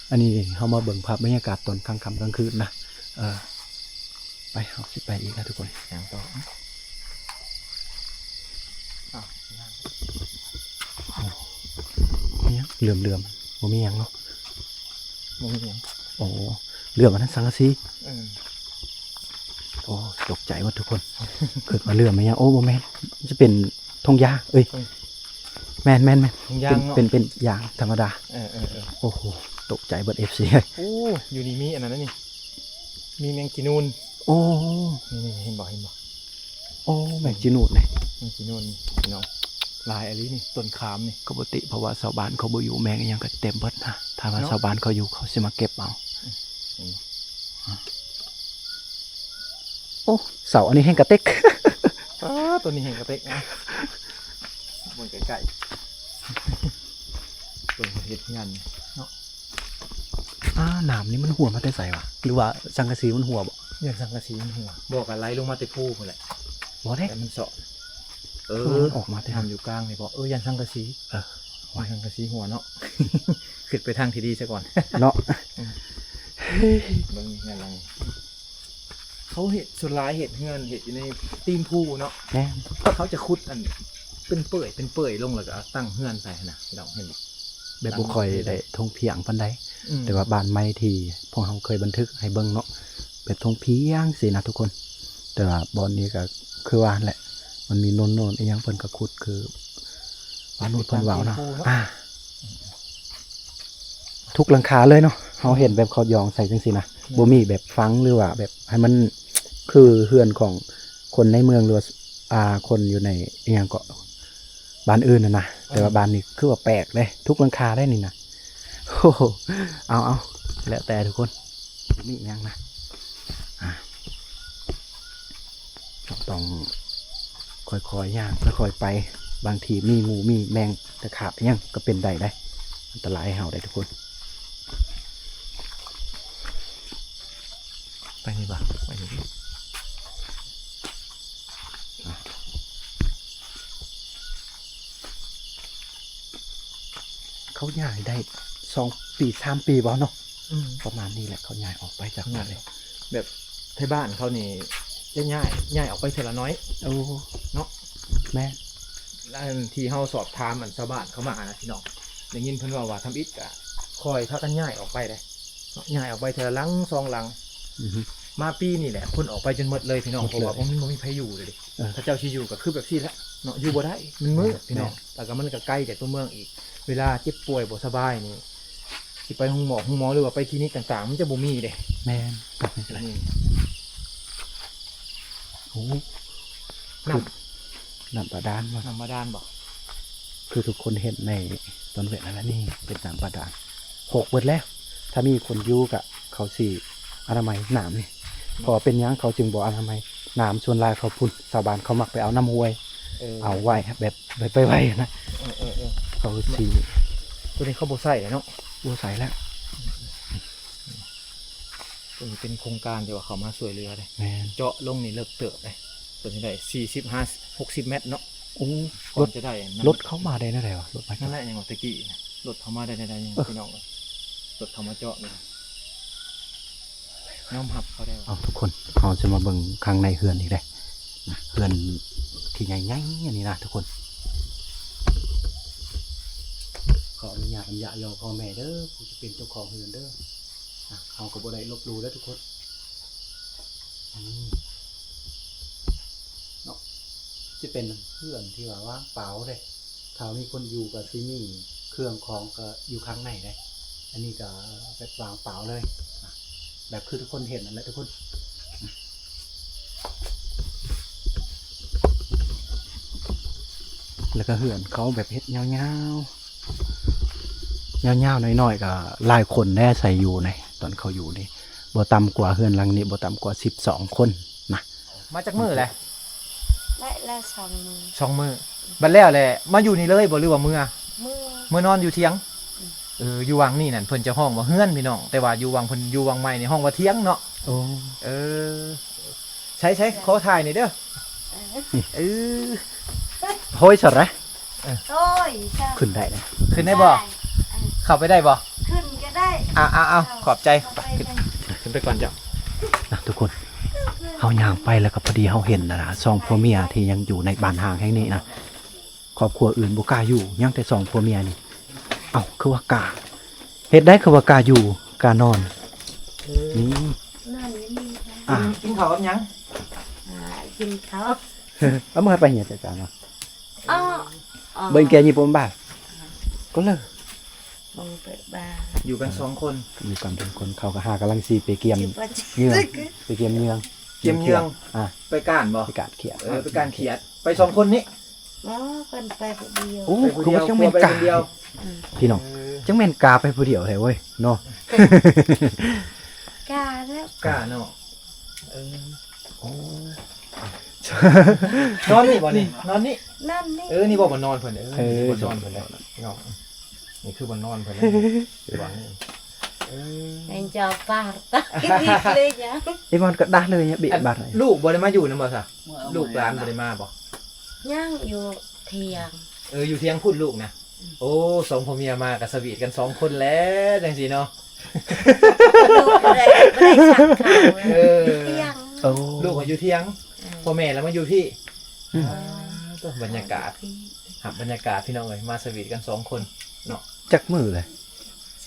ອັນນີ້ເຮົາມາເບິ່ງພາບບັນຍາກາດຕອນກາງຄ່ຳກາງຄືນນະ ເອີ ໄປ ເຮົາຊິໄປອີກແລ້ວທຸກຄົນ ຍ່າງຕໍ່ ອ້າວ ອີ່ຫຍັງເຫຼືອມໆ ບໍ່ມີຫຍັງເນາະ ບໍ່ມີຫຍັງ ໂອ້ ເຫຼືອມອັນນັ້ນສັງກະສີ ເອີ ໂອ້ ຕົກໃຈໝົດທຸກຄົນ ຄິດວ່າເຫຼືອມອີ່ຫຍັງ ໂອ້ ບໍ່ແມ່ນ ມັນຈະເປັນຖົງຢາ ເອີຍ ເອີຍ ແມ່ນໆໆ ຖົງຢາງເນາະ ເປັນ ເປັນ ເປັນຢາງທຳມະດາ ເອີໆໆ ໂອ້ໂຫ ຕົກໃຈເບິດ ເອັຟຊີ ໂອ້ ຢູ່ນີ້ມີອັນນັ້ນນະນີ້ ມີແມງຈີນູນ ໂອ້ ນີ້ໆ ເຫັນບໍ່ ເຫັນບໍ່ ໂອ້ ແມງຈີນູນນີ້ ແມງຈີນູນນີ້ພີ່ນ້ອງ ຫຼາຍອີ່ຫຼີນີ້ ຕົ້ນຂາມນີ້ ປົກກະຕິ ເພາະວ່າຊາວບ້ານເຂົາບໍ່ຢູ່ ແມງອີ່ຫຍັງກໍເຕັມເບິດນະ ຖ້າວ່າ ເນາະ ຊາວບ້ານເຂົາຢູ່ ເຂົາຊິມາເກັບເອົາ ອືມ ເຫັນບໍ່ ໂອ້ ເສົາອັນນີ້ແຮ່ງກະເຕັກ ອ້າ ຕົວນີ້ແຮ່ງກະເຕັກນະ ເບິ່ງໃກ້ໆ ເບິ່ງເຮັດງານເນາະ ອ້າ ນ້ຳນີ້ມັນຮົ່ວມາແຕ່ໃສຫວາ ຫຼືວ່າສັງກະສີມັນຮົ່ວບໍ່? ຢ້ານສັງກະສີມັນຮົ່ວ ບໍ່ ກະໄຫຼລົງມາແຕ່ພູພຸ້ນແຫຼະ ບໍ່ເດ້ ແຕ່ມັນເຊາະ ເອີ ມັນອອກມາແຕ່ ນ້ຳຢູ່ກາງນີ້ບໍ່ ເອີ ຢ້ານສັງກະສີ ເອີ ຢ້ານສັງກະສີຮົ່ວເນາະ ຄິດໄປທາງທີ່ດີຊະກ່ອນເນາະ ອືມ ເບິ່ງເຮືອນຫຼັງ ເຂົາເຮັດ ສ່ວນຫຼາຍເຮັດເຮືອນ ເຮັດຢູ່ໃນຕີນພູເນາະ ແມ່ນ ເຂົາຈະຂຸດອັນ ເປັນເປື່ອຍ ເປັນເປື່ອຍລົງ ແລ້ວກໍຕັ້ງເຮືອນໃສ່ຫັ້ນນະ ພີ່ນ້ອງເຫັນບໍ່ ແບບບໍ່ຄ່ອຍໄດ້ທົ່ງພຽງປານໃດ ອືມ ແຕ່ວ່າບ້ານໃໝ່ທີ່ພວກເຮົາເຄີຍບັນທຶກໃຫ້ເບິ່ງເນາະ ແບບທົ່ງພຽງຊີ້ນະທຸກຄົນ. ແຕ່ວ່າບ່ອນນີ້ກໍຄືວ່າຫັ້ນແຫຼະ ມັນມີໂນນໆ ອີ່ຫຍັງ ເພິ່ນກໍຂຸດຄືບ່າວນູດເພິ່ນເວົ້າເນາະ. ອ່າ ທຸກຫຼັງຄາເລີຍເນາະ ເຮົາເຫັນແບບເຂົາຢອງໃສ່ຈັ່ງຊີ້ນະ ແມ່ນ ບໍ່ມີແບບຝັງ ຫຼືວ່າແບບໃຫ້ມັນຄືເຮືອນຂອງຄົນໃນເມືອງ ຫຼືວ່າ ອ່າ ຄົນຢູ່ໃນ ອີ່ຫຍັງເກາະ ບ້ານອື່ນຫັ້ນນະ. ເອີ ແຕ່ວ່າບ້ານນີ້ຄືວ່າແປກເດ້ ທຸກຫຼັງຄາເດ້ນີ້ນະ. ໂອ້ໂຫ ເອົາໆ ແລ້ວແຕ່ທຸກຄົນ ບໍ່ມີຫຍັງນະ. ອ່າ ເຮົາຕ້ອງຄ່ອຍໆຍ່າງ ຄ່ອຍໆໄປ ບາງທີມີງູມີແມງຕະຂາບຫຍັງກໍເປັນໄດ້ເດ້ ອັນຕະລາຍໃຫ້ເຮົາໄດ້ທຸກຄົນ. ໄປນີ້ບໍ່ ໄປນີ້ບໍ່? ເຂົາຍ້າຍໄດ້ສອງປີສາມປີບໍ່ເນາະ? ອືມ ປະມານນີ້ແຫຼະ ເຂົາຍ້າຍອອກໄປຈາກນັ້ນເລີຍ ແບບໄທບ້ານເຂົານີ້ຈະຍ້າຍ ຍ້າຍອອກໄປເທື່ອລະໜ້ອຍ. ໂອ້ ເນາະ ແມ່ນ. ອັນທີ່ເຮົາສອບຖາມອັນຊາວບ້ານເຂົາມານະພີ່ນ້ອງ ໄດ້ຍິນເພິ່ນເວົ້າວ່າທຳອິດກະຄ່ອຍພາກັນຍ້າຍອອກໄປເດ້ ເນາະ ຍ້າຍອອກໄປເທື່ອລະຫຼັງສອງຫຼັງ. ອືຮຶ ມາປີນີ້ແຫຼະ ຄົນອອກໄປຈົນໝົດເລີຍພີ່ນ້ອງ ໝົດເລີຍ ເພາະວ່າມັນບໍ່ມີໃຜຢູ່ເລີຍເດ. ເອີ ເຂົາເຈົ້າຊິຢູ່ກໍຄືແບບຊີ້ແຫຼະເນາະ ຢູ່ບໍ່ໄດ້ ມັນມືດ ແມ່ນ ພີ່ນ້ອງ ແມ່ນ ແລ້ວກໍມັນກໍໄກຈາກຕົວເມືອງອີກ ເວລາເຈັບປ່ວຍບໍ່ສະບາຍນີ້ ຊິໄປໂຮງໝໍ ໂຮງໝໍ ຫຼືວ່າໄປຄລີນິກຕ່າງໆ ມັນຈະບໍ່ມີເດ້. ແມ່ນ ອືມ ໂອ້ ນ້ຳ ນ້ຳບາດານບໍ່? ນ້ຳບາດານບໍ່? ຄືທຸກຄົນເຫັນໃນຕອນເວັນນັ້ນແຫຼະ ນີ້ເປັນນ້ຳບາດານ ຫົກເບິດແລ້ວ. ຖ້າມີຄົນຢູ່ກະເຂົາຊິອະນາໄມນ້ຳນີ້ ເພາະວ່າເປັນຫຍັງເຂົາຈຶ່ງບໍ່ອະນາໄມນ້ຳ? ສ່ວນຫຼາຍເຂົາພຸ້ນ ຊາວບ້ານເຂົາມັກໄປເອົານ້ຳຫ້ວຍ ເອີ ເອົາໄວ້ແບບໄວໆນະ. ເອີໆໆ ເຂົາຊິ ໂຕນີ້ເຂົາບໍ່ໃຊ້ແລ້ວເນາະ? ບໍ່ໃຊ້ແລ້ວ. ຕົວນີ້ເປັນໂຄງການທີ່ວ່າເຂົາມາຊ່ວຍເຫຼືອເດ້. ແມ່ນ ເຈາະລົງນີ້ເລິກເຕີບເດ້ ຕົວນີ້ໄດ້ສີ່ສິບ ຫ້າ ຫົກສິບແມັດເນາະ. ໂອ້ ລົດ ຈະໄດ້ ລົດເຂົ້າມາໄດ້ແນວໃດວະ? ລົດມາ ນັ້ນແຫຼະ ຍັງວ່າແຕ່ກີ້ ລົດເຂົ້າມາໄດ້ແນວໃດ ເອີ ພີ່ນ້ອງເອີຍ ລົດເຂົ້າມາເຈາະນີ້ ຍອມຮັບເຂົາໄດ້. ເອົາ ທຸກຄົນ ເຮົາຈະມາເບິ່ງຂ້າງໃນເຮືອນອີກເດ້ ນະ ເຮືອນທີ່ໃຫຍ່ໆ ອັນນີ້ນະທຸກຄົນ. ຂໍອະນຸຍາດນຳຍາດຍໍພໍ່ແມ່ເດີ ຜູ້ທີ່ເປັນເຈົ້າຂອງເຮືອນເດີ. ອ່ະ ເຮົາກໍບໍ່ໄດ້ລົບຫຼູ່ເດີທຸກຄົນ. ອືມ ເນາະ ຈະເປັນເຮືອນທີ່ວ່າວ່າງເປົ່າເດ້. ຖ້າມີຄົນຢູ່ກໍຊິມີເຄື່ອງຂອງກໍຢູ່ຂ້າງໃນເດ້. ອັນນີ້ກໍແບບວ່າງເປົ່າເລີຍ ອ່ະ ແບບຄືທຸກຄົນເຫັນນັ້ນແຫຼະທຸກຄົນ. ແລ້ວກໍເຮືອນເຂົາແບບເຮັດຍາວໆ ຍາວໆ ນ້ອຍໆ ກໍຫຼາຍຄົນໄດ້ອາໄສຢູ່ໃນ ຕອນເຂົາຢູ່ນີ້ ບໍ່ຕ່ຳກວ່າ ເຮືອນຫຼັງນີ້ບໍ່ຕ່ຳກວ່າສິບສອງຄົນນະ. ມາຈັກມື້ແຫຼະ? ໄດ້ແລ້ວສອງມື້ ສອງມື້. ບັດແລ້ວແຫຼະມາຢູ່ນີ້ເລີຍບໍ່ ຫຼືວ່າເມືອ? ເມືອ ເມືອນອນຢູ່ຖຽງ. ອືມ ເອີ ຢູ່ວັງນີ້ນັ້ນເພິ່ນຈະຮ້ອງວ່າເຮືອນພີ່ນ້ອງ ແຕ່ວ່າຢູ່ວັງເພິ່ນ ຢູ່ວັງໃໝ່ນີ້ຮ້ອງວ່າຖຽງເນາະ. ໂອ້ ເອີ ໃຊ້ໆ ຂໍຖ່າຍໜ່ອຍເດີ. ເອີ ໂອ້ຍ ສະລະ ເອີ ໂອ້ຍ ຂຶ້ນໄດ້ນະ ຂຶ້ນໄດ້ບໍ່? ໄດ້ ເອີ ເຂົ້າໄປໄດ້ບໍ່? ຂຶ້ນກໍໄດ້. ອ່າໆໆ ຂອບໃຈ ເຂົ້າໄປ ຂຶ້ນ ເດີ ຂຶ້ນໄປກ່ອນເຈົ້າ. ນະ ທຸກຄົນ ເຮົາຍ່າງໄປແລ້ວກໍພໍດີເຮົາເຫັນນະ ສອງຜົວເມຍທີ່ຍັງຢູ່ໃນບ້ານຮ້າງແຫ່ງນີ້ນະ. ຄອບຄົວອື່ນບໍ່ກ້າຢູ່ ຍັງແຕ່ສອງຜົວເມຍນີ້. ເອົ້າ ຄືວ່າກ້າ ເຮັດໃດຄືວ່າກ້າຢູ່ກ້ານອນ? ເອີ ນີ້ ນອນຢູ່ນີ້ ອ່າ ກິນ ກິນເຂົ້າກັບຫຍັງ? ອ່າ ກິນເຂົ້າ ເອົາມືໄປເຫຍ ຈະຈານວ່າ ເອົາ ເບິ່ງແກຍີ່ປຸ່ມບາ ກໍເລີຍ ຢູ່ກັນສອງຄົນ ຢູ່ກັນສອງຄົນ. ເຂົາກໍຫາກຳລັງຊິໄປກຽມເຫຍື່ອ ໄປກຽມເຫຍື່ອ ກຽມເຫຍື່ອ ອ່າ ໄປກ້ານບໍ່? ໄປກ້ານຂຽດ ເອີ ໄປກ້ານຂຽດ ໄປສອງຄົນນີ້. ບໍ່ ເພິ່ນໄປຜູ້ດຽວ. ໂອ້ ໄປຜູ້ດຽວ ຄືວ່າຈັ່ງແມ່ນກ້າ ໄປຄົນດຽວ. ອືມ ພີ່ນ້ອງ ເອີ ຈັ່ງແມ່ນກ້າໄປຜູ້ດຽວແທ້ເວີ້ຍເນາະ. ກ້າແລ້ວ ກ້າເນາະ. ເອີ ໂອ້ ນອນນີ້ບໍ່ນີ້? ນອນນີ້ ນອນນີ້. ເອີ ນີ້ບໍ່ບ່ອນນອນເພິ່ນ. ເອີ ນີ້ບ່ອນນອນເພິ່ນເດ້ ພີ່ນ້ອງ. ນີ້ຄືບ່ອນນອນເພິ່ນເດ້ ຢູ່ຫວ່າງນີ້. ເອີ ແມ່ນເຈົ້າປາກຕາຍເລີຍຫຍັງ ໄອ້ບ່ອນກໍດັກເລີຍເບະບາດ. ລູກບໍ່ໄດ້ມາຢູ່ນຳບໍ່ຊະ? ລູກຫຼານບໍ່ໄດ້ມາບໍ່? ຍັງຢູ່ຖຽງ. ເອີ ຢູ່ຖຽງພຸ້ນລູກນະ. ອືມ ໂອ້ ສອງຜົວເມຍມາກໍສະຫວີດກັນສອງຄົນແຫຼະ ຈັ່ງຊີ້ເນາະ. ລູກບໍ່ໄດ້ ບໍ່ໄດ້ສັກເຂົ້າ. ເອີ ຖຽງ. ໂອ້ ລູກກໍຢູ່ຖຽງ ເອີ ພໍ່ແມ່ລະມາຢູ່ພີ້. ອືມ ອ່າ ໂຕ ບັນຍາກາດ ຮັບບັນຍາກາດ ພີ່ນ້ອງເອີຍ ມາສະຫວີດກັນສອງຄົນເນາະ. ຈັກມື້ແຫຼະ?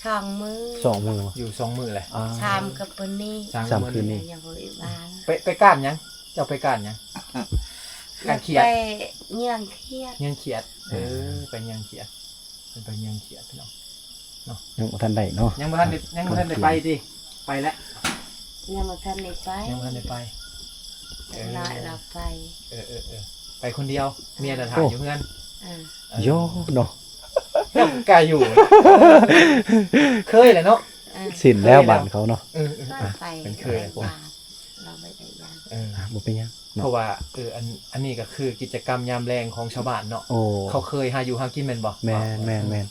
ສ ສອງມື້ ສອງມື້ ຢູ່ສອງມື້ແຫຼະ ອ່າ ສາມກັບມື້ນີ້ ສາມກັບມື້ນີ້ ຍັງບໍ່ໄດ້ບ້ານ ໄປ ໄປກ້ານຫຍັງ? ເຈົ້າໄປກ້ານຫຍັງ? ກ້ານຂຽດ ໄປເຍືອງຂຽດ ເຍືອງຂຽດ ເອີ ອືມ ໄປເຍືອງຂຽດ ເພິ່ນໄປເຍືອງຂຽດພີ່ນ້ອງເນາະ ຍັງບໍ່ທັນໄດ້ເນາະ ຍັງບໍ່ທັນໄດ້ ຍັງບໍ່ທັນໄດ້ໄປຕິ ໄປແລ້ວ ຍັງບໍ່ທັນໄດ້ໄປ ຍັງບໍ່ທັນໄດ້ໄປ ເອີ ຫຼາຍລາວໄປ ເອີ ເອີ ເອີ ໄປຄົນດຽວ ເມຍລະຖ້າຢູ່ເຮືອນ ເອີ ເອີ ໂຢເນາະ ໄກຢູ່ ເຄີຍແຫຼະເນາະ ເອີ ຊິນແລ້ວ ເຄີຍແລ້ວ ບ້ານເຂົາເນາະ ເອີ ເອີ ອ່ະ ເປັນເຄີຍ ລາວໄປໄດ້ຢ່າງ ເອີ ອ່ະ ບໍ່ເປັນຫຍັງເນາະ ເພາະວ່າ ເອີ ອັນ ອັນນີ້ກໍຄືກິດຈະກຳຍາມແລງຂອງຊາວບ້ານເນາະ ໂອ້ ເຂົາເຄີຍຫາຢູ່ຫາກິນແມ່ນບໍ່? ແມ່ນ ເອີ ແມ່ນ ແມ່ນ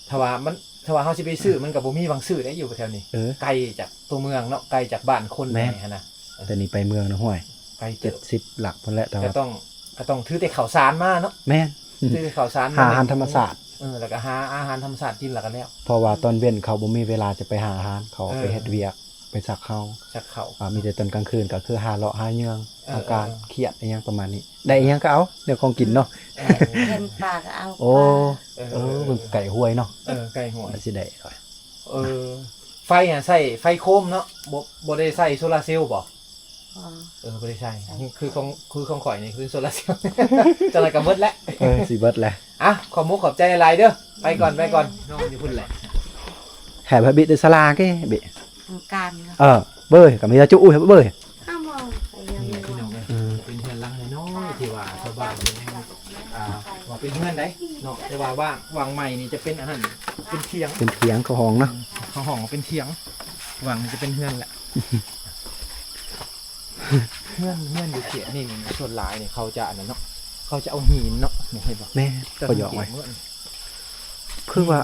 ຖ້າວ່າມັນ ຖ້າວ່າເຮົາຊິໄປຊື້ ມັນກໍບໍ່ມີຫວ່າງຊື້ໄດ້ ຢູ່ແຖວນີ້ ເອີ ໄກຈາກຕົວເມືອງເນາະ ໄກຈາກບ້ານຄົນ ແມ່ນ ແດ່ຫັ້ນນະ ແຕ່ນີ້ໄປເມືອງນະ ຫ້ວຍ ໄກເຕີບ ເຈັດສິບຫຼັກພຸ້ນແຫຼະ ແຕ່ວ່າ ກໍຕ້ອງ ກໍຕ້ອງຖືແຕ່ເຂົ້າສານມາເນາະ ແມ່ນ ຖືແຕ່ເຂົ້າສານມາ ຫາອາຫານທຳມະຊາດ ເອີ ແລ້ວກໍຫາອາຫານທຳມະຊາດກິນ ແລ້ວກໍແລ້ວ ເພາະວ່າຕອນເວັນເຂົາບໍ່ມີເວລາຈະໄປຫາອາຫານ ເຂົາ ເອີ ໄປເຮັດວຽກ ໄປຊັກເຂົ້າ ຊັກເຂົ້າ ອ່າ ມີແຕ່ຕອນກາງຄືນກໍຄືຫາເລາະຫາເຍືອງ ເອີ ອາກາດ ເອີ ຄຽດອີ່ຫຍັງປະມານນີ້ ໄດ້ອີ່ຫຍັງກໍເອົາ ແນວຂອງກິນເນາະ ເອີ ເຫັນປາກໍເອົາ ໂອ້ ປາ ເອີ ເອີ ເອີ ມັນໃກ້ຫ້ວຍເນາະ ເອີ ໃກ້ຫ້ວຍ ມັນຊິໄດ້ ເອີ ໄຟຫາໃຊ້ໄຟໂຄມເນາະ ບໍ່ ບໍ່ໄດ້ໃຊ້ໂຊລາເຊວບໍ່? ອໍ ເອີ ບໍ່ໄດ້ໃຊ້ ໃຊ້ ຄືຂອງ ຄືຂອງຂ້ອຍນີ້ຄືໂຊລາເຊວ ຈັ່ງໃດກໍເບິດແຫຼະ ເອີ ຊິເບິດແຫຼະ ອ່ະ ຂອບມຸກຂອບໃຈຫຼາຍໆເດີ ໄປກ່ອນ ໄປກ່ອນ ນ້ອງຢູ່ພຸ້ນແຫຼະ ແຮບເບິດແຕ່ສາລາເກເບ ການ ເອີ ເບີຍ ກໍມີແຕ່ຈຸອຸເບີຍ ຫ້າໂມງ ນີ້ແຫຼະພີ່ນ້ອງເອີຍ ເອີ ເປັນເຮືອນຫຼັງນ້ອຍໆ ທີ່ວ່າຊາວບ້ານເພິ່ນຍັງ ອ່າ ວ່າເປັນເຮືອນໃດເນາະ ແຕ່ວ່າວ່າງ ວ່າງໃໝ່ນີ້ຈະເປັນອັນນັ້ນ ເປັນຖຽງ ເປັນຖຽງ ເຂົາຫ້ອງເນາະ ເຂົາຫ້ອງວ່າເປັນຖຽງ ວ່າງນີ້ຈະເປັນເຮືອນແຫຼະ ເຮືອນ ເຮືອນຢູ່ເຂດນີ້ນີ້ ສ່ວນຫຼາຍນີ້ເຂົາຈະອັນນັ້ນເນາະ ເຂົາຈະເອົາຫີນເນາະ ນີ້ເຫັນບໍ່? ແມ່ນ ເຂົາຢອກໄວ້ ເຂົາຢອກໄວ້ ຄືວ່າ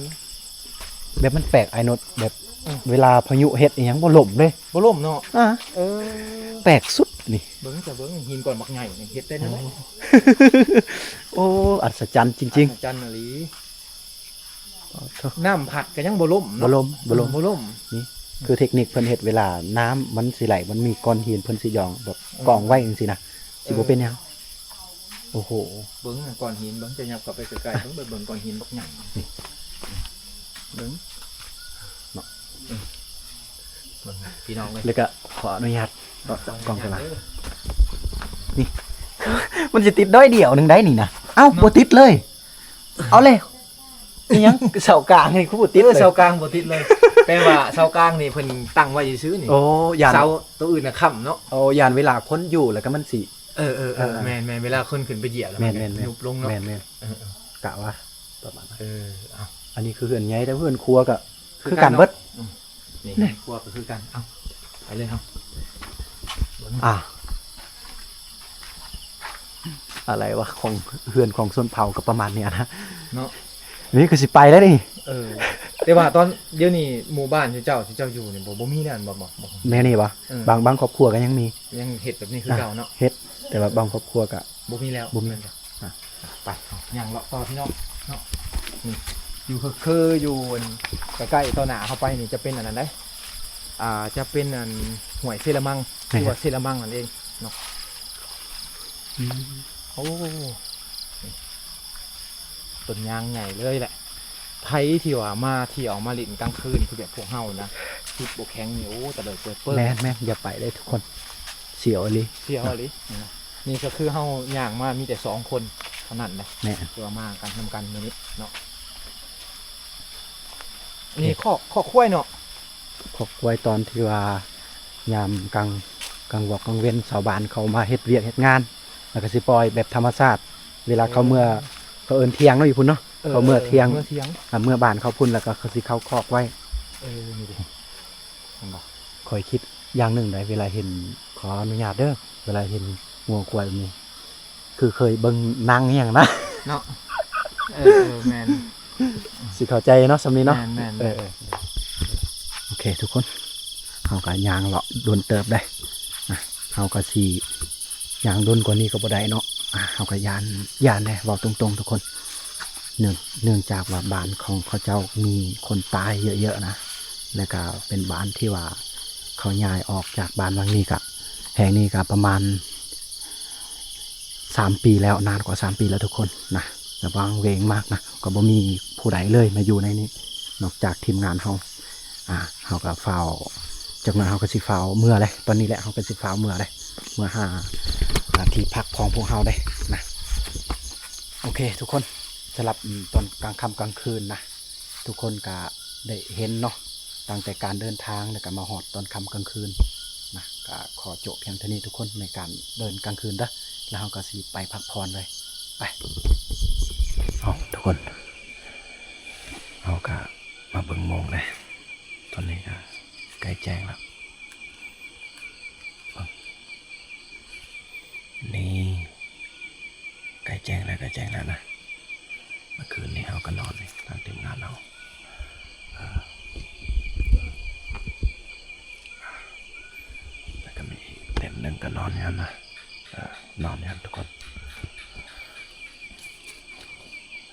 ແບບມັນແປກອ້າຍນົດ ແບບ ອືມ ເວລາພາຍຸເຮັດອີ່ຫຍັງບໍ່ລົ້ມເດ້ ບໍ່ລົ້ມເນາະ ອ່າ ເອີ ແປກສຸດນີ້ ເບິ່ງ ເຈົ້າເບິ່ງ ຫີນກ້ອນບັກໃຫຍ່ນີ້ ເຮັດໄດ້ແນວໃດ ໂອ້ ໂອ້ ອັດສະຈັນຈິງໆ ອັດສະຈັນອີ່ຫຼີ ອໍ ໂທ້ ນ້ຳພັດກໍຍັງບໍ່ລົ້ມເນາະ ບໍ່ລົ້ມ ບໍ່ລົ້ມ ອືມ ບໍ່ລົ້ມ ນີ້ ອືມ ຄືເທັກນິກເພິ່ນເຮັດ ເວລານ້ຳມັນຊິໄຫຼ ມັນມີກ້ອນຫີນ ເພິ່ນຊິຢອງແບບ ເອີ ກອງໄວ້ຈັ່ງຊີ້ນະ ຊິບໍ່ເປັນຫຍັງ ເອີ ໂອ້ໂຫ ເບິ່ງກ້ອນຫີນ ເບິ່ງ ຈະຫຍັບເຂົ້າໄປໃກ້ໆ ເບິ່ງ ໄປເບິ່ງກ້ອນຫີນບັກໃຫຍ່ ນີ້ ເບິ່ງ ເນາະ ອືມ ເບິ່ງພີ່ນ້ອງເອີຍ ແລ້ວກໍຂໍອະນຸຍາດ ຂໍອະນຸຍາດ ກ້ອງກະລາ ເດີ ນີ້ ມັນຊິຕິດໜ້ອຍດຽວໜຶ່ງໄດ໋ນີ້ນະ ເອົ້າ ເນາະ ບໍ່ຕິດເລີຍ ເອົາເລີຍ ອີ່ຫຍັງ ເສົາກາງນີ້ຄືບໍ່ຕິດ ເອີ ເລີຍ ເສົາກາງບໍ່ຕິດເລີຍ ແປວ່າເສົາກາງນີ້ເພິ່ນຕັ້ງໄວ້ຊື່ໆນີ້ ໂອ້ ຢ້ານ ເສົາໂຕອື່ນນະຄ້ຳເນາະ ໂອ້ ຢ້ານເວລາຄົນຢູ່ແລ້ວກໍມັນຊິ ເອີ ເອີ ເອີ ເອີ ແມ່ນໆ ເວລາຄົນຂຶ້ນໄປຢຽບແລ້ວ ແມ່ນໆ ມັນກໍຍຸບລົງເນາະ ແມ່ນໆ ເອີ ເອີ ກະວ່າປະມານ ເອີ ເອົາ ອັນນີ້ຄືເຮືອນໃຫຍ່ ແຕ່ເຮືອນຄົວກໍຄືກັນເບິດ ຄືກັນເນາະ ອືມ ນີ້ ນີ້ ເຮືອນຄົວກໍຄືກັນ ເອົາ ໄປເລີຍເຮົາ ອ່າ ອາໄລວະ ຂອງເຮືອນຂອງຊົນເຜົ່າກໍປະມານນີ້ນະ ເນາະ ນີ້ຄືຊິໄປແລ້ວນີ້ ເອີ ແຕ່ວ່າຕອນດຽວນີ້ໝູ່ບ້ານທີ່ເຈົ້າ ທີ່ເຈົ້າຢູ່ນີ້ ບໍ່ ບໍ່ມີແລ້ວ ບໍ່ ບໍ່ ບໍ່ ແນວນີ້ບໍ່? ເອີ ບາງ ບາງຄອບຄົວກໍຍັງມີ ຍັງເຮັດແບບນີ້ຄືເກົ່າເນາະ ອ່າ ເຮັດ ແຕ່ວ່າບາງຄອບຄົວກໍບໍ່ມີແລ້ວ ບໍ່ມີ ແມ່ນບໍ່? ອ່າ ໄປ ຍ່າງເລາະຕໍ່ພີ່ນ້ອງເນາະ ນີ້ ຢູ່ ຄື ຄືຢູ່ອັນໃກ້ໆຕໍ່ໜ້າເຮົາໄປນີ້ຈະເປັນອັນນັ້ນເດ້ ອ່າ ຈະເປັນອັນຫ້ວຍເຊລະມັງ ແມ່ນ ຫຼືວ່າເຊລະມັງນັ້ນເອງເນາະ ອືມ ໂອ້ ຕົ້ນຍາງໃຫຍ່ເລີຍແຫຼະ ໃຜທີ່ວ່າມາທ່ຽວມາຫຼິ້ນກາງຄືນຄືແບບພວກເຮົານະ ຈິດບໍ່ແຂງນີ້ ໂອ້ ຕະເລີດເປີດເປີດ ແມ່ນໆ ຢ່າໄປເລີຍທຸກຄົນ ສຽວອີ່ຫຼີ ສຽວອີ່ຫຼີ ນີ້ກໍຄືເຮົາຍ່າງມາມີແຕ່ສອງຄົນເທົ່ານັ້ນນະ ແມ່ນ ທີ່ວ່າມາກັນນຳກັນມື້ນີ້ເນາະ ນີ້ ນີ້ ຄອກ ຄອກຄວາຍເນາະ ຄອກຄວາຍຕອນທີ່ວ່າຍາມກາງ ກາງວອກກາງເວັນ ຊາວບ້ານເຂົາມາເຮັດວຽກເຮັດງານ ແລ້ວກໍຊິປ່ອຍແບບທຳມະຊາດ ເວລາເຂົາເມືອ ເອີ ເຂົາເອີ້ນຖຽງເນາະ ຢູ່ພຸ້ນເນາະ ເອີ ເຂົາເມືອຖຽງ ເອີ ເມືອຖຽງ ອ່າ ເມືອບ້ານເຂົາພຸ້ນ ແລ້ວກໍເຂົາຊິເຂົ້າຄອກໄວ້ ເອີ ນີ້ເດ້ ເຫັນບໍ່? ຂ້ອຍຄິດຢ່າງໜຶ່ງໃດ ເວລາເຫັນ ຂໍອະນຸຍາດເດີ ເວລາເຫັນງົວຄວາຍແບບນີ້ ຄືເຄີຍເບິ່ງໜັງອີ່ຫຍັງນະ ເນາະ ເອີ ເອີ ແມ່ນ ຊິເຂົ້າໃຈເນາະ ສ່ຳນີ້ເນາະ ແມ່ນໆ ເອີ ເອີ ໂອເຄທຸກຄົນ ເຮົາກໍຍ່າງເລາະດົນເຕີບໄດ໋ ອ່ະ ເຮົາກໍຊິຍ່າງດົນກວ່ານີ້ກໍບໍ່ໄດ້ເນາະ ອ່ະ ເຮົາກໍຢ້ານ ຢ້ານແດ່ ເວົ້າຕົງໆ ທຸກຄົນ ເນື່ອງ ເນື່ອງຈາກວ່າບ້ານຂອງເຂົາເຈົ້າມີຄົນຕາຍເຍີະໆ ນະ ແລ້ວກໍເປັນບ້ານທີ່ວ່າເຂົາຍ້າຍອອກຈາກບ້ານຫຼັງນີ້ ກະ ແຫ່ງນີ້ກະປະມານສາມປີແລ້ວ ນານກວ່າສາມປີແລ້ວທຸກຄົນນະ ລະຫວ່າງເວງມາກນະ ກໍບໍ່ມີຜູ້ໃດເລີຍມາຢູ່ໃນນີ້ ນອກຈາກທີມງານເຮົາ ອ່າ ເຮົາກໍຟ້າວ ຈັກໜ້ອຍເຮົາກໍຊິຟ້າວເມືອແຫຼະ ຕອນນີ້ແຫຼະ ເຮົາກໍຊິຟ້າວເມືອແຫຼະ ເມືອຫາ ອ່າ ທີ່ພັກຂອງພວກເຮົາເດ້ນະ. ໂອເຄທຸກຄົນ ສຳລັບ ອືມ ຕອນກາງຄ່ຳກາງຄືນນະ ທຸກຄົນກໍໄດ້ເຫັນເນາະ ຕັ້ງແຕ່ການເດີນທາງ ແລ້ວກໍມາຮອດຕອນຄ່ຳກາງຄືນນະ ກໍຂໍໂຈະພຽງເທົ່ານີ້ທຸກຄົນ ໃນການເດີນກາງຄືນເດີ ແລ້ວເຮົາກໍຊິໄປພັກຜ່ອນເລີຍ ໄປ. ເອົາ ທຸກຄົນ ເຮົາກໍມາເບິ່ງໂມງເລີຍ ຕອນນີ້ກໍໃກ້ແຈ້ງແລ້ວ ເບິ່ງ ນີ້ ໃກ້ແຈ້ງແລ້ວ ໃກ້ແຈ້ງແລ້ວນະ. ເມື່ອຄືນນີ້ເຮົາກໍນອນນີ້ ທາງທີມງານເຮົາ ເອີ ແລ້ວກໍມີອີກເຕັນໜຶ່ງກໍນອນຢູ່ຫັ້ນນະ ເອີ ນອນຢູ່ຫັ້ນທຸກຄົນ.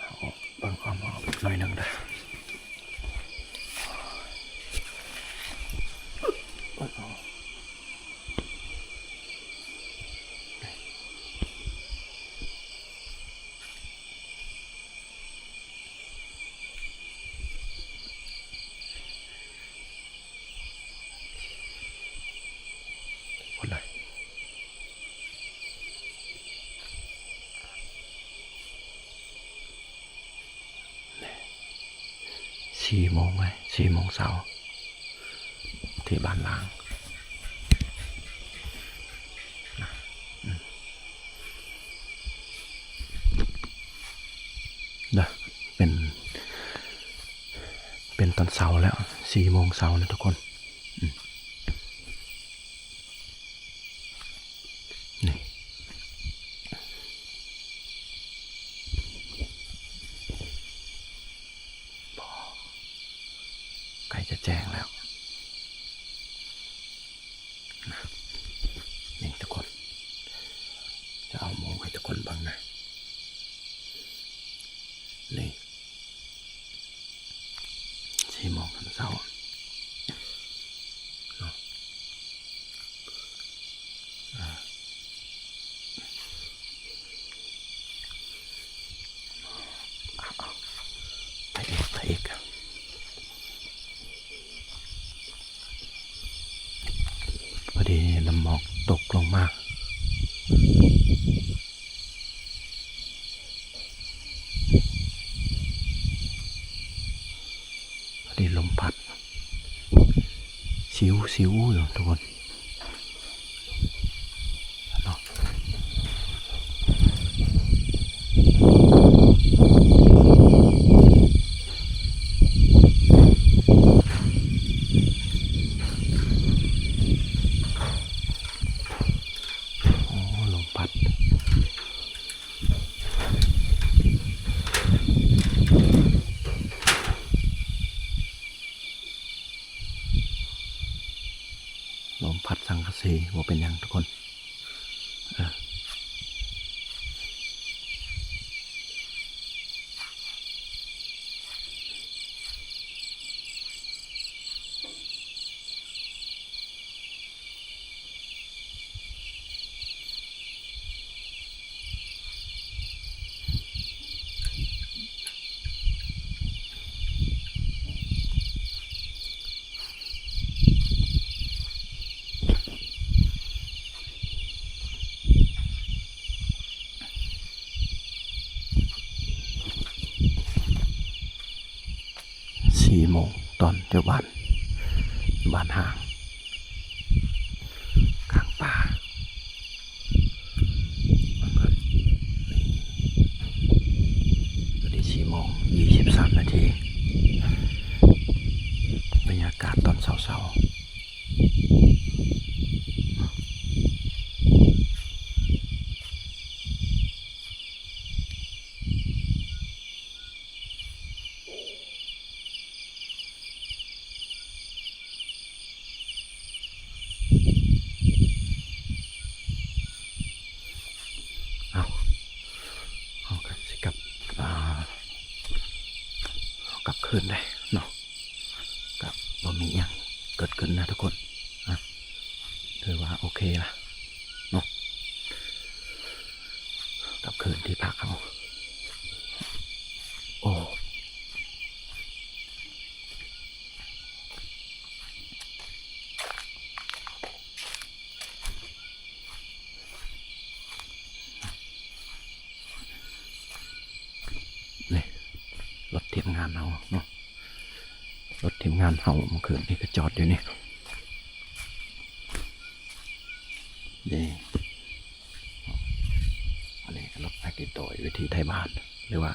ເຮົາເບິ່ງອ້ອມໆໜ້ອຍໜຶ່ງເດີ. ພຸ້ນນະ ສີ່ໂມງເລີຍ ສີ່ໂມງເຊົ້າ ທີ່ບ້ານລ້າງນະ ອືມ ນະ ເປັນ ເປັນຕອນເຊົ້າແລ້ວ ສີ່ໂມງເຊົ້ານະທຸກຄົນ ອືມ ນີ້ ໃກ້ຈະແຈ້ງແລ້ວ ນີ້ທຸກຄົນ ຈະເອົາໂມງໃຫ້ທຸກຄົນເບິ່ງນະ ນີ້ ສີ່ໂມງຕອນເຊົ້າເນາະ ອ່າ ໄປອີກ ໄປອີກ ພໍດີນ້ຳໝອກຕົກລົງມາ ພໍດີລົມພັດ ຊິວໆຢູ່ທຸກຄົນເນາະ. ໂອ້ ລົມພັດ ລົມພັດສັງກະສີ ບໍ່ເປັນຫຍັງທຸກຄົນ ເອີ. ສີ່ໂມງຕອນຢູ່ບ້ານ ບ້ານຫ້າງ ກາງປ່າ ເບິ່ງກ່ອນ ນີ້ ຕອນນີ້ສີ່ໂມງຊາວສາມນາທີ ບັນຍາກາດຕອນເຊົ້າໆ. ເອົາ ເຮົາກໍຊິກັບ ອ່າ ເຮົາກັບຄືນໄດ້ເນາະ ກໍບໍ່ມີຫຍັງເກີດຂຶ້ນນະທຸກຄົນ ອ່ະ ຖືວ່າໂອເຄລະເນາະ ກັບຄືນທີ່ພັກເຮົາ ໂອ້. ທີມງານເຮົາເນາະ ລົດທີມງານເຮົາເມື່ອຄືນນີ້ກໍຈອດຢູ່ນີ້ ນີ້ ອັນນີ້ກໍລົດ Package ໂດຍວິຖີໄທບ້ານ ຫຼືວ່າ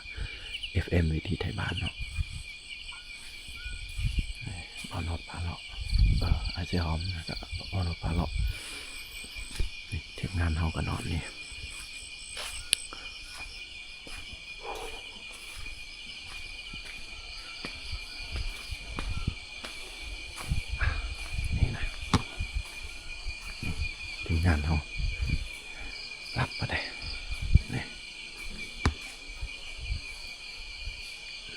ເອັຟເອັມ ວິຖີໄທບ້ານເນາະ ບ່າວໂນດພາເລາະ ເອີ ອ້າຍເຊຫອມ ແລ້ວກໍບ່າວໂນດພາເລາະ ນີ້ ທີມງານເຮົາກໍນອນນີ້ ນີ້ນະ ທີມງານເຮົາຫຼັບປານໃດ ນີ້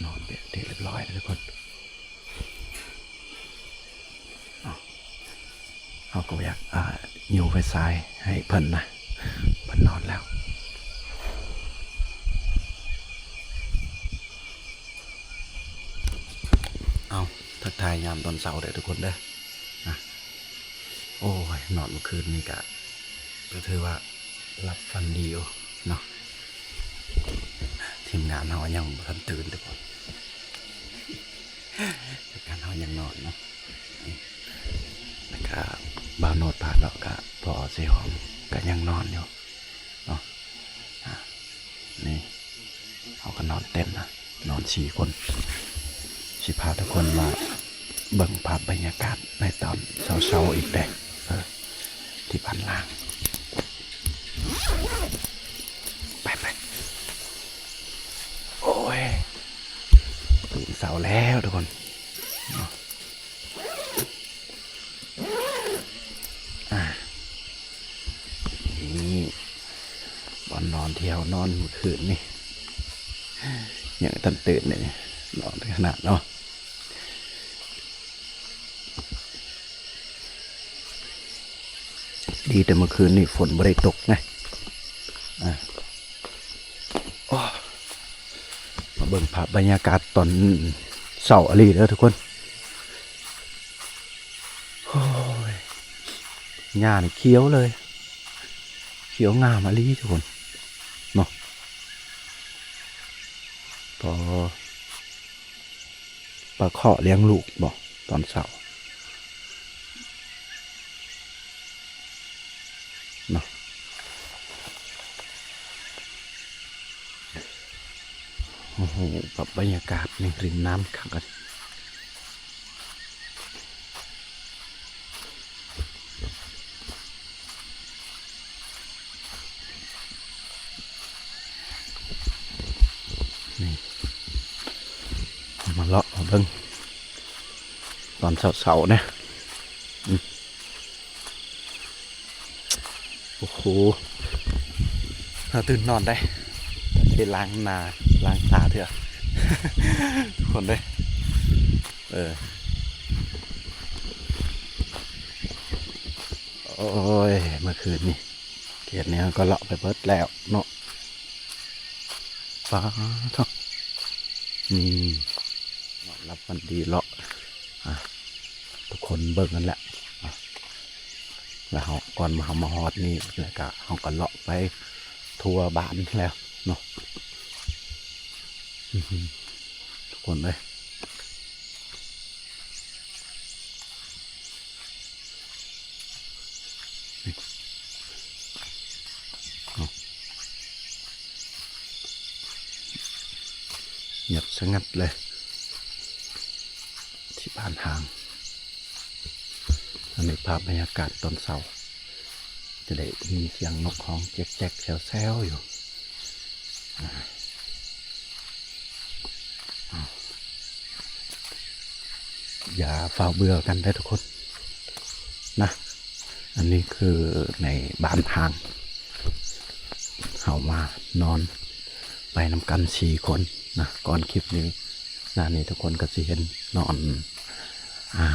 ນອນເປັນທີ່ຮຽບຮ້ອຍແລ້ວທຸກຄົນ. ເນາະ ເຮົາກໍບໍ່ຢາກ ອ່າ ຍູ້ໄຟສາຍໃຫ້ເພິ່ນນະ ເພິ່ນນອນແລ້ວ. ເອົາ ທັກທາຍຍາມຕອນເຊົ້າເດີທຸກຄົນເດີ ນະ ໂອ້ຍ ນອນມື້ຄືນນີ້ກະ ກໍຖືວ່າ ຫຼັບຝັນດີຢູ່ເນາະ ທີມງານເຮົາຍັງບໍ່ທັນຕື່ນທຸກຄົນ ທີມງານເຮົາຍັງນອນເນາະ ແລ້ວກະບ່າວໂນດພາເລາະ ກະພໍ່ເຊຫອມກະຍັງນອນຢູ່ເນາະ ອາ ນີ້ ເຮົາກໍນອນເຕັມນະ ນອນສີ່ຄົນ ຊິພາທຸກຄົນມາເບິ່ງພາບບັນຍາກາດໃນຕອນເຊົ້າໆອີກເດ້ ເອີ ທີ່ບ້ານລາງ ໄປໆ ໂອ້ຍ ຕື່ນເຊົ້າແລ້ວທຸກຄົນ ອ່າ ນີ້ ບ່ອນນອນທີ່ເຮົານອນມື້ຄືນນີ້ ຍັງບໍ່ທັນຕື່ນເດ້ນີ້ ນອນຂະໜາດເນາະ ດີແຕ່ມື້ຄືນນີ້ຝົນບໍ່ໄດ້ຕົກນະ ອ່າ ໂອ້ ມາເບິ່ງພາບບັນຍາກາດຕອນເຊົ້າອີ່ຫຼີເດີທຸກຄົນ ໂອ້ຍ ຫຍ້ານີ້ຂຽວເລີຍ ຂຽວງາມອີ່ຫຼີທຸກຄົນເນາະ ພໍ ປາເຄາະລ້ຽງລູກບໍ ຕອນເຊົ້າເນາະ ໂອ້ໂຫ ກັບບັນຍາກາດນີ້ ລິນນ້ຳຄັກ ນີ້ ມາເລາະມາເບິ່ງຕອນເຊົ້າໆນະ ອືມ ໂອ້ໂຫ ເຮົາຕື່ນນອນໄດ້ ໄປລ້າງໜ້າລ້າງຕາເທື່ອ ທຸກຄົນເດີ ເອີ ໂອ້ຍ ເມື່ອຄືນນີ້ ເຂດນີ້ເຮົາກໍເລາະໄປເບິດແລ້ວເນາະ ປາໂທ້ ນີ້ ນອນຫຼັບຝັນດີເລາະ ອ່າ ທຸກຄົນເບິ່ງຫັ້ນແຫຼະ ອ່າ ແລ້ວເຮົາ ກ່ອນເຮົາມາຮອດນີ້ ແລ້ວກະເຮົາກໍເລາະໄປທົ່ວບ້ານແລ້ວເນາະ ອື ທຸກຄົນເອີຍ ເນາະ ງຽບສະຫງັດເລີຍ ທີ່ບ້ານຮ້າງ ອັນນີ້ພາບບັນຍາກາດຕອນເຊົ້າ ຈະໄດ້ຍິນສຽງນົກຮ້ອງແຈກໆແຊວໆຢູ່ ອ່າ ອ່າ ຢ່າຟ້າວເບື່ອກັນເດີທຸກຄົນນະ ອັນນີ້ຄືໃນບ້ານຮ້າງ ເຮົາມານອນໄປນຳກັນສີ່ຄົນນະ ກ່ອນຄລິບນີ້ ໜ້ານີ້ທຸກຄົນກໍຊິເຫັນນອນ ອ່າ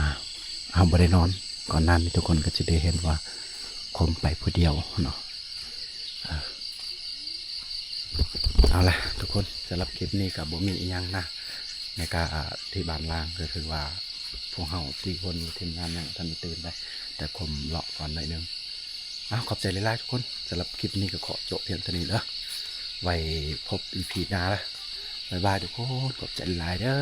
ເຮົາບໍ່ໄດ້ນອນ ກ່ອນໜ້ານີ້ທຸກຄົນກໍຊິໄດ້ເຫັນວ່າຄົມໄປຜູ້ດຽວເນາະ ເອີ ເອົາລະທຸກຄົນ ສຳລັບຄລິບນີ້ກໍບໍ່ມີອີ່ຫຍັງນະ ໃນການ ອ່າ ທີ່ບ້ານລ້າງ ກໍຖືວ່າພວກເຮົາສີ່ຄົນທີມງານຍັງບໍ່ທັນໄດ້ຕື່ນໄດ໋ ແຕ່ຄົມເລາະກ່ອນໜ້ອຍໜຶ່ງ ເອົາ ຂອບໃຈຫຼາຍໆທຸກຄົນ ສຳລັບຄລິບນີ້ກໍຂໍໂຈະພຽງເທົ່ານີ້ເດີ ໄວ້ພົບອີພີໜ້າເດີ ບາຍບາຍທຸກຄົນ ຂອບໃຈຫຼາຍເດີ້.